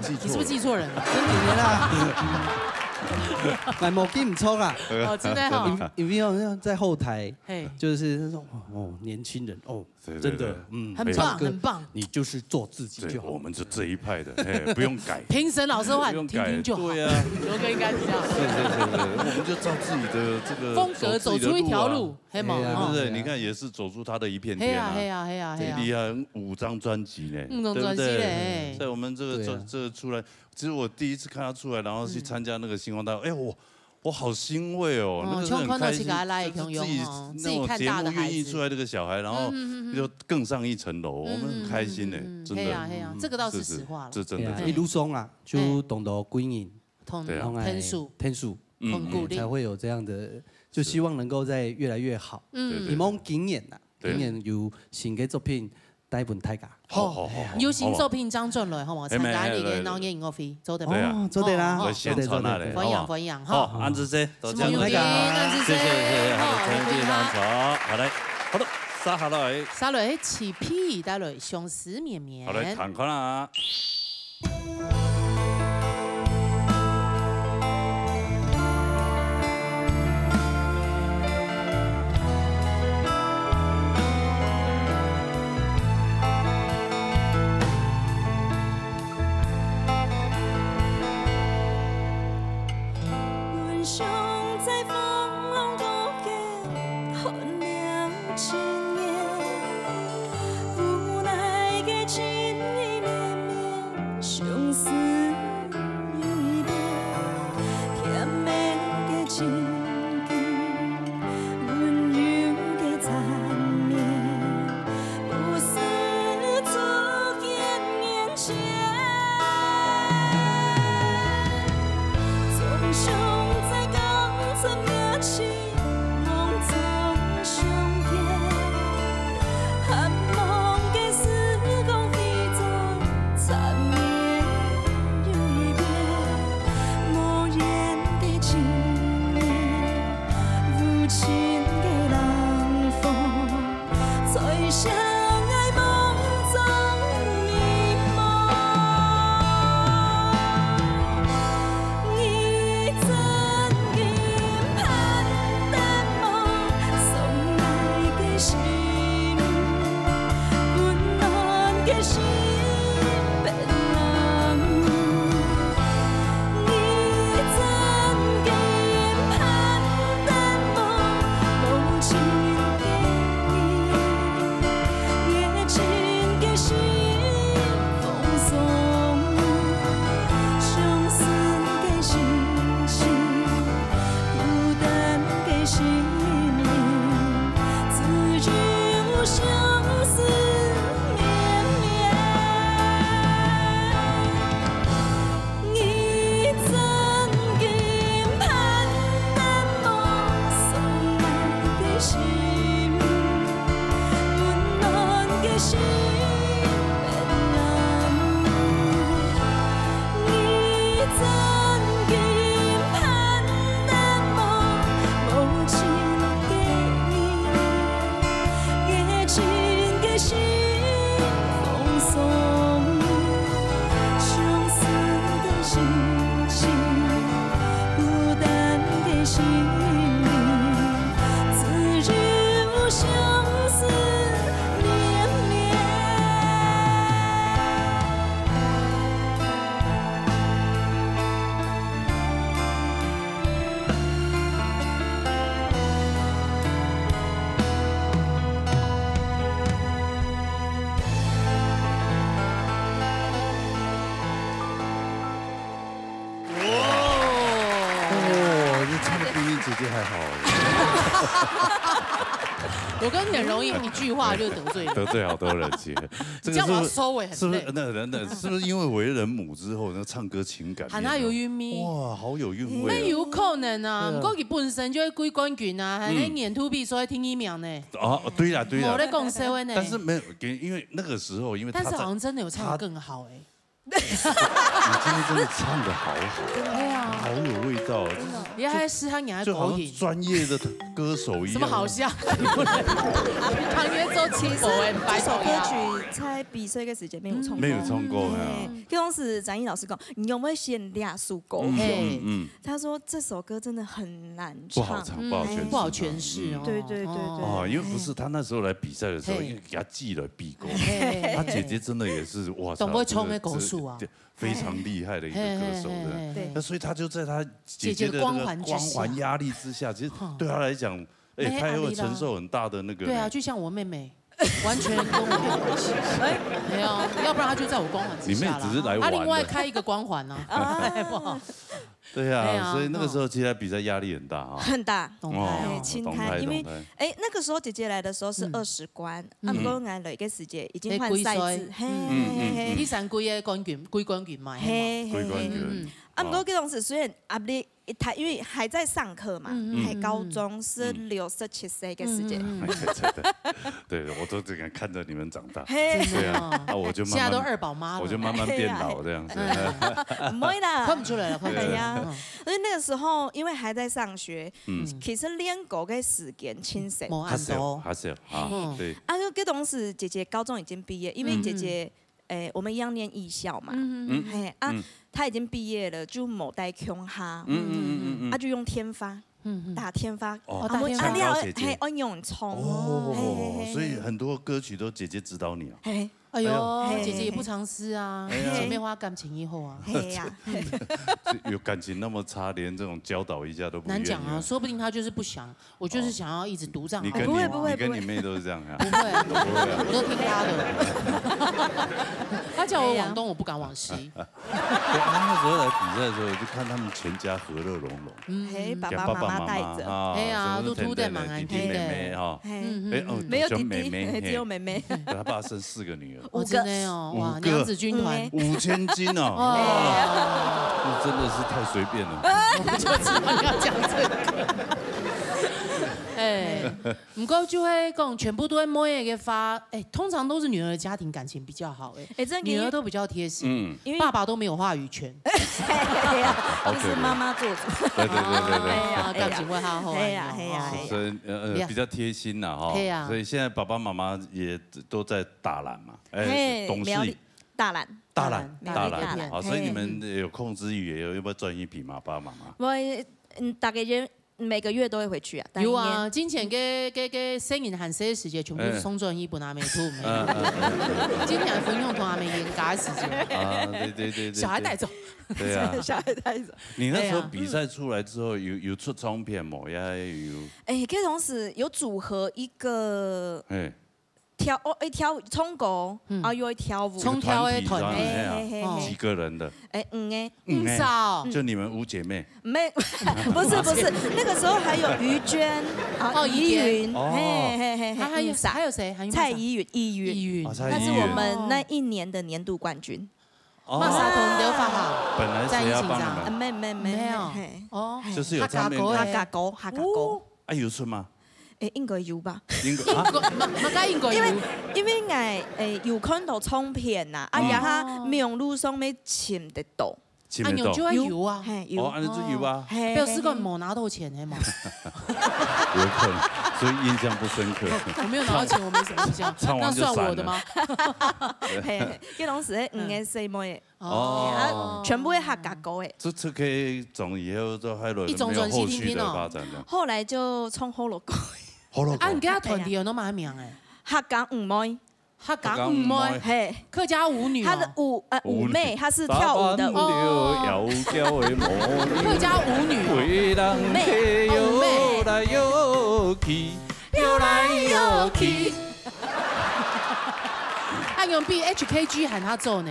是记错？你是不是记错人了？真的啦，哎，没记错啦，哦，真的哈。因为好像在后台，嘿，就是他说哦，年轻人哦，真的，嗯，很棒，唱歌很棒。你就是做自己就好。对，我们就这一派的，嘿，不用改。评审老师的话，不用改，听听就好。对啊。刘哥应该是这样。是是是是，我们就照自己的这个风格走自己的路啊。走出一条路，嘿嘛，对啊。对不对？哦。你看也是走出他的一片天啊。嘿啊，嘿啊，嘿啊，嘿啊。对，你看五张专辑呢，五张专辑嘞，对不对？嘿。所以我们这个做，对啊。这个出来，其实我第一次看他出来，然后去参加那个星光大道，嗯。哎，我 我好欣慰哦，哦，那个是很开心，像看到自家个倈仔个样哦，就是自己，自己看大的孩子。那种节目愿意出来这个小孩，然后嗯，嗯，嗯，嗯。又更上一层楼，我们很开心呢，嗯，嗯，嗯，嗯，真的。嘿啊，嘿啊，嗯，这个倒是实话啦。是，是，这真的，对啊，真的。一路上啊，就，嘿。懂得归隐，同，对啊。同，哎，天数，天数，嗯，同鼓励。才会有这样的，就希望能够再越来越好。嗯。对，对，对。希望今年啊，对。今年有新的作品带分大家。好，好，好，好，有新作品正转来，好无？好啊。参加你个老年音乐会，做得无？对啊。哦，做得啦，哦，哦。来宣传啊嘞，做得，做得。欢迎，好不好？欢迎，好。好，恁仔細，多谢大家。谢谢，谢谢，好，好，谢谢，谢谢。好，好，好，好，来，好的，接下來。下來，請P帶來相思綿綿。好，來，聽看啊。 阮想在風浪高懸看了一眼，無奈个情意綿綿，相思又一遍，甜蜜个情景，溫柔个纏綿， 不時出現眼前。總想在高層面前望中相見，盼望个時光飛走，纏綿又一遍，無言个情意。 無情个冷風，吹響𠊎夢中美夢。你真金盤淡薄，送𠊎个心，溫暖个心變冷。 你真金盤淡薄，無情个你，熱情个心風送，相思个心情，孤單个心靈，只有相思綿綿。 你真金盤淡薄，送𠊎个心，溫暖个心變冷。你真金盤淡薄，無情个你， 熱情个心風送，相思个心情，孤單个心靈，只有相思綿綿。 哦，你唱得比你姐姐还好。我跟你很容易一句话就得罪人。得罪好多人，其实。这样我要收尾很累。是不是？那，那，那，是不是因为为人母之后，那唱歌情感变了？喊他有韵味。哇，好有韵味啊。那有可能啊，对啊。毋过佢本身就係季冠军啊，还在年度比赛第一名呢。哦，对啦，对啦。無咧講笑的呢。但是没有，因为那个时候，因为他在，但是好像真的有唱得更好欸。他你今天真的唱得好好，对啊，好有味道，你还是他娘就好像狗影，专业的歌手一样。什么好笑？唐月做七狗哎，这首歌曲在比赛个时间没有唱过。没有唱过哎。对，就当时展毅老师讲，你有没有写两首歌？嗯嘿嗯嗯，他说这首歌真的很难唱。不好唱，不好诠释，不好诠释哦。嗯。对对对对。哦，因为不是他那时候来比赛的时候，嘿因为给他寄了必勾，嘿他姐姐真的也是哇塞，懂会冲的这个狗鼠啊这非常厉害的一个歌手的。嘿嘿嘿嘿对那所以他就在他姐姐姐的姐的那个光环之下光环压力之下，其实哼对他来讲，哎，没他也有压力啦承受很大的那个。对啊，就像我妹妹，完全跟我没有关系。没有，要不然她就在我光环之下啦。你妹只是来玩的她另外开一个光环呢，好不好？对啊，对啊所以那个时候其实他比赛压力很大啊。很大。懂哦哦哎，青懂苔，因为懂哎，那个时候姐姐来的时候是嗯二十关，嗯啊，不过我来个时节已经换赛制，嘿哎，嘿嘿嗯嘿第三季的冠军，季冠军嘛，嘿嘿嘿嘿。归冠军嗯。啊，不过这种事虽然压力，他因为还在上课嘛，嗯嗯还高中是六十七岁的时间，嗯对，我都这样看着你们长大。嘿，真的哦啊，我就慢慢现在都二宝妈了，我就慢慢变老这样子。不会啦看。不出来了，看不出来。哎呀嗯所以那个时候，因为还在上学，嗯其实练歌的时间轻松。没还是有，按多。还是有啊嗯，对，啊，就这种事，姐姐高中已经毕业，因为嗯姐姐，诶，我们一样念艺校嘛，嗯嘿啊嗯，她已经毕业了，就没带共下，嗯嗯嗯嗯啊，就用电话嗯嗯，打电话，哦哦打电话啊，想要姐姐嘿，我用冲，嘿嘿哦，嘿，所以很多歌曲都姐姐指导你啊。嘿哎呦，嘿姐姐也不藏私啊，哎呀姐妹花感情以后啊，嘿呀，有感情那么差，连这种教导一下都不愿意难讲啊，说不定她就是不想，我就是想要一直独占好。你跟你不会不会你跟你妹都是这样啊不？会，都不会啊。我都听她的。她叫我往东，我不敢往西。对，他那时候来比赛的时候，我就看他们全家和乐融融，嘿，爸给爸妈妈带着，啊，嘿啊什么都都在等等忙啊弟弟妹妹哈，嗯哎哦，没有弟弟，小妹妹，只有妹妹。对他爸生四个女儿，哦，真的哦，哇，五个娘子军团嗯。五千斤哦，哦，那真的是太随便了。我就知道你要讲这个。哎，不过就会讲，全部都是妹个话，哎，通常都是女儿的家庭感情比较好，哎，哎，真的女儿都比较贴心，嗯，因为爸爸都没有话语权。对呀，好可怜就是妈妈做主。对对对对对。哎呀，感情会好好。哎呀哎呀哎呀所以呃呀比较贴心啦哈，对啊所以现在爸爸妈妈也都在大兰嘛，哎，嘿，懂事苗栗大兰，大兰大兰大兰，苗栗大兰好，所以你嘿们有空之余也有要不要赚一笔嘛，爸爸妈妈？我嗯，大概也每个月都会回去啊，但有啊，之前个个个生日還細个時節，全部都係送轉去分阿姆渡。嗯嗯今年分享同阿姆冤家个時節。嗯啊，对对对对，小孩帶走。对啊，小孩带走。你那时候对啊比赛出来之后有有出唱片冇？也有，哎，可以同时有组合一个哎，跳哦，哎跳唱歌，嗯啊又会跳舞，唱跳个團體哎呀嘿嘿嘿哦嘿，几个人的？哎嗯哎，嗯哎少。就你们五姐妹，没，不是不是，那个时候还有于娟啊，哦怡云，哦嘿嘿嘿嘿，他還有嗯啥還有誰？還有蔡怡云，怡云，怡云。啊蔡她是怡云我们那一年的年度冠军。哦，馬上同你發行。本來是要幫你啊，們，没没没没有嘿，哦，就是有唱片公司客家歌的客家歌，客家歌，啊有出吗？哎，应该有吧？应该啊，客家應該有。因为因为哎哎有看到唱片呐，啊嗯然后網路上面尋得到，前面到啊，有就會有啊。嘿有哦，，安尼就有啊。嘿，表示講無拿到錢係嘛？有可能，所以印象不深刻。我沒有拿到錢，我沒什麼印象。唱完就那算我的嗎？嘿，嘿，這攏是迄五个細妹的，哦啊，全部係客家歌的。這這可以從以後就還有一種沒有後續的專輯聽聽哦發展的。後來就唱學老歌，學老歌啊，你跟他團體有那麼名哎？客家五妹，客家五妹，嘿，客家舞女哦。她的舞呃舞妹，她是跳舞的舞，搖搖的舞女，客家舞女哦。為人妹哦，舞妹。來搖去，搖來搖去。啊，用比H K G喊他做呢。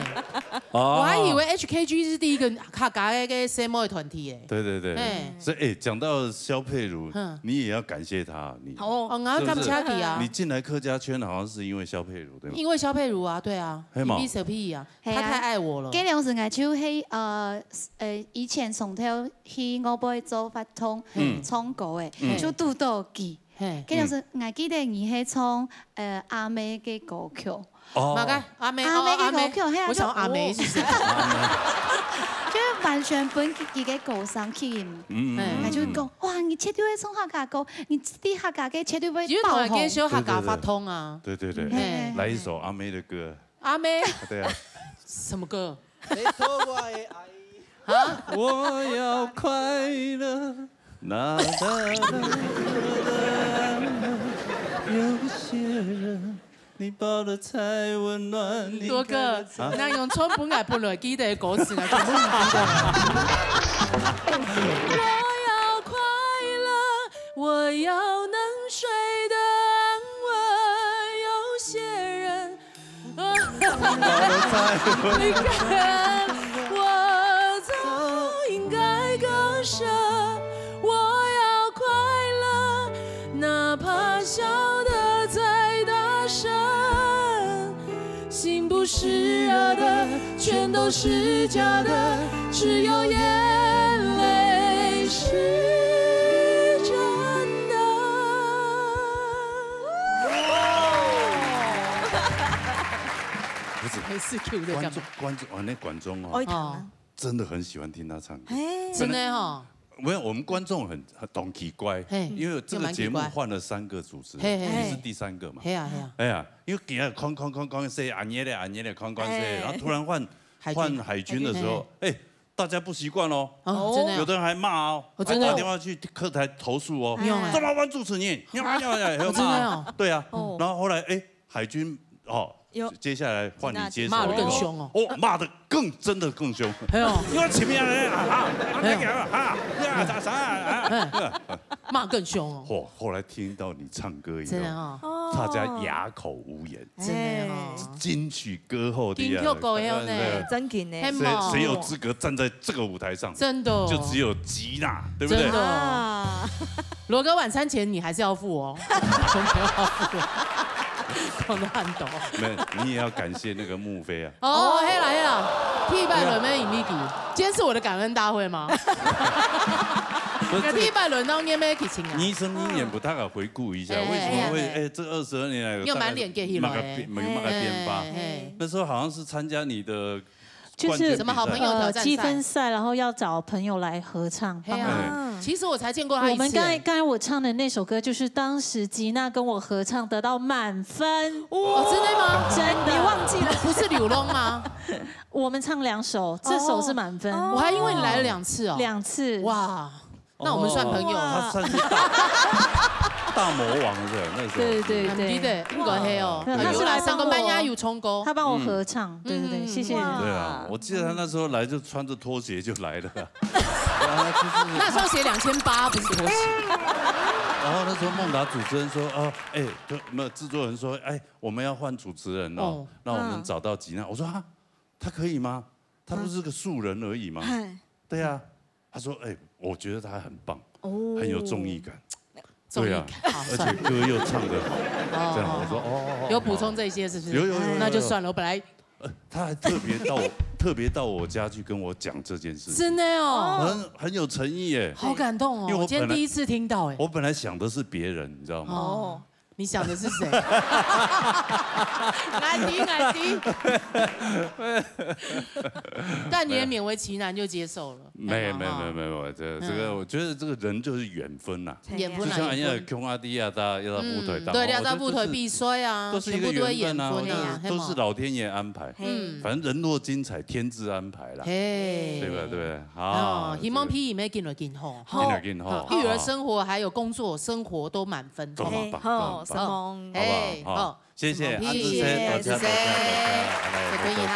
哦我還以為H K G是第一個客家的細妹團體哎。對對對，哎所以哎，講到蕭佩如嗯，你也要感謝她，你哦，哦，我要感謝佢啊你。進來客家圈好像是因為蕭佩如對嗎？因為蕭佩如啊，對啊，係嘛你比小屁啊，係啊他太愛我了。該當時𠊎就係呃呃以前上頭去外背做活動，嗯唱歌誒，嗯就堵到佢。嘿，該當時𠊎記得你係唱呃阿妹个歌曲，哦，麼个？阿妹，阿妹个歌曲，哦，阿妹。嘿啊，我想阿妹是誰？就係完全分佢个歌聲吸引。嗯，嗯，嗯，嗯。佢就講，哇，你絕對會唱客家歌，你知客家个絕對會爆紅。你就同佢介紹客家發通啊。对对对，嘿来一首阿妹的歌。阿妹，对啊，什麼歌？你錯過的愛。啊？我要快乐。啦啦啦啦啦啦，有些人你抱得太温暖。你多哥，啊那用川普来本來記得的歌詞啊，全部唔記得。我要快乐，我要能睡得安稳。有些人，你看，我早应该割舍。我要快乐，哪怕笑得再大声。心不是热的，全都是假的，只有眼泪是真的。不是，还是 Q 的干嘛观众？观众啊，那观众哦，哦愛糖啊，真的很喜欢听他唱歌。嘿，真的哈，没有，我们观众很很懂奇怪，嘿因为这个节目换了三个主持人，嘿嘿嘿你是第三个嘛。嘿啊嘿啊，哎呀，因为给他哐哐哐哐说，俺爷嘞，俺爷嘞，哐哐说，哎然后突然换海军换海军的时候，哎，大家不习惯哦。哦，真的哦，有的人还骂哦，哦真的哦还打电话去客台投诉哦，不用哎，怎么玩主持人？你要要要要哦真的骂哦，对啊，哦然后后来哎，海军哦，有接下来换你接手，骂得更凶哦哦，骂得更真的更凶。哎呦，你要前面啊啊啊，啊，啊，啥啥啊？骂更凶哦，嚯，后来听到你唱歌以后真，的哦，大家哑口无言，真的哦，金曲歌后的啊金曲歌后呢对真紧呢嘿。谁谁有资格站在这个舞台上？真的哦，就只有吉娜，对不对？真的啊，罗哥晚餐钱你还是要付哦，我没有要付，讲得很多。没有，你也要感谢那个穆菲啊。哦，嘿啦嘿啦，第一百轮没引力给，今天是我的感恩大会吗？不是这个第一百轮当年没给请啊，你生你演不，大概回顾一下，哎为什么会哎哎哎这二十二年来有你有满脸给大概是那个变那个变化？哎那时候好像是参加你的就是冠军比赛什么好朋友挑战赛呃积分赛，然后要找朋友来合唱，嘿啊帮忙。嗯，其实我才见过他一次。我们刚才刚才我唱的那首歌，就是当时吉娜跟我合唱得到满分，哦，真的吗？真的。你忘记了？不是流浪吗？我们唱两首，这首是满分。我还因为你来了两次哦。两次。哇，那我们算朋友。他算是大大魔王是吧？那时候对对对很低的，应该黑哦。对哎呦啦，他是来帮我上个班呀有冲过。他帮我合唱，对对对，嗯谢谢。哇对啊，我记得他那时候来就穿着拖鞋就来了，然后就是那双鞋两千八，不是拖鞋。然后那时候孟达主持人说，哦，哎，就没有制作人说，哎，我们要换主持人哦哦，那我们找到吉娜，我说啊，他可以吗？他不是个素人而已吗？哎，对啊，他说，哎，我觉得他很棒，哦很有综艺感，综艺对啊，感好而且歌又唱得好，这样我说哦，有补充这些是不是？有有有有有那就算了。我本来他还特别到我特别到我家去跟我讲这件事情，真的哦，很很有诚意耶。好感动哦！因为我本来我今天第一次听到哎。我本来想的是别人，你知道吗？哦，你想的是谁？来听来听。但你也勉为其难就接受了。没有没有没有有。没有，这这个我觉得这个人就是缘分呐。缘分啊，就像人家缘分。琼阿弟啊，大家要舞台嗯，打对，你要在我觉得就是舞台比赛啊，都是一个全部都是缘分啊，缘分啊，我觉得都是老天爷安排。嗯，反正人若精彩，天自安排啦，嘿，对吧？对不对？哦啊，，希望皮姨妹进来进好。进来进好，育儿生活还有工作生活都满分。都蛮棒，好，都蛮棒。什么？哎，好不好？好，谢谢，好阿志生，谢谢多谢，多谢，多谢，谢谢来，谢谢多谢，多谢。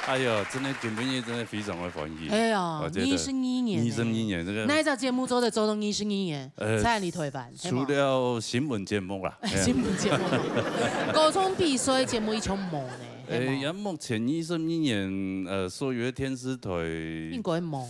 哎呦，真的今晡日真的非常的欢喜。哎呀，我觉得二十二年呢，二十二年这个那一只节目做得做到二十二年，呃才你退班，除了新闻节目啦，哎呀新闻节目，高中比赛节目一场无呢，呃，嘿吗也目前二十二年，呃，所有的电视台，应该无，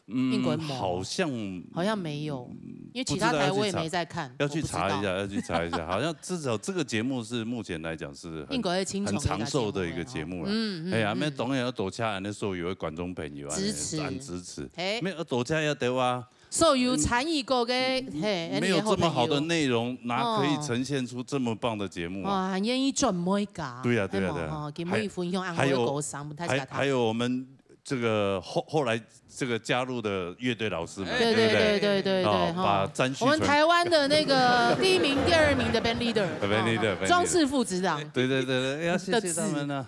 嗯应该无好像好像没有，因为其他台我也没在看，要去我不知道查一下，要去查一下。好像至少这个节目是目前来讲是很应该会清楚很长寿的一个节目了。嗯嗯，哎呀，嗯那当然要多谢俺的所有的观众朋友啊，支持很支持。嘿没有多谢要得啊，所有參與過个，嘿，沒有這麼好的內容，哪可以呈現出這麼棒的節目啊？哇，還願意轉妹家。對呀，對呀，對呀。吼，今日分享恁好个歌聲，大家還還有我們這個後後來這個加入的樂隊老師們，對對對對對對，把詹旭我們台灣的那個第一名、第二名的 band leader，band leader，庄世富执掌，對对对对，要謝謝他們呢。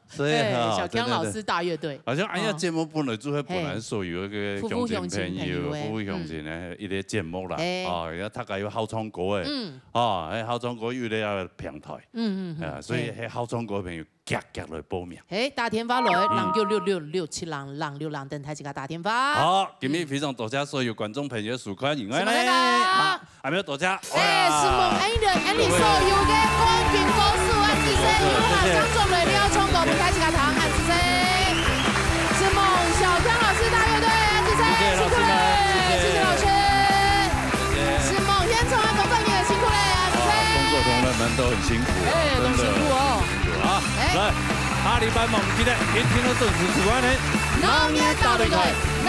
所以哈，小江老師大樂隊，好像哎呀，節目本來就會本來所有一個鄉親朋友、服務鄉親的一個節目啦，哦，然後大家有好唱歌誒，嗯，哦，還好唱歌有咧平台，嗯嗯，啊，所以還好唱歌的朋友。 遽遽來報名。嘿，打電話來，零九六六六七零零六零，等待自家打電話。好，今日非常多謝所有觀眾朋友收看，另外呢，啊，還沒有多謝。哎，承蒙恁樣，恁樣所有个冠軍歌手啊，謝謝，有馬上轉來了，唱歌分大家聽，謝謝。承蒙小江老師大樂隊，謝謝，辛苦了，謝謝老師。承蒙現場的工作人員辛苦了，謝謝。工作同仁們都很辛苦，哎，都辛苦哦。 啊，來，下禮拜嘛，記得一定要準時收看呢。鬧熱大擂台，鬧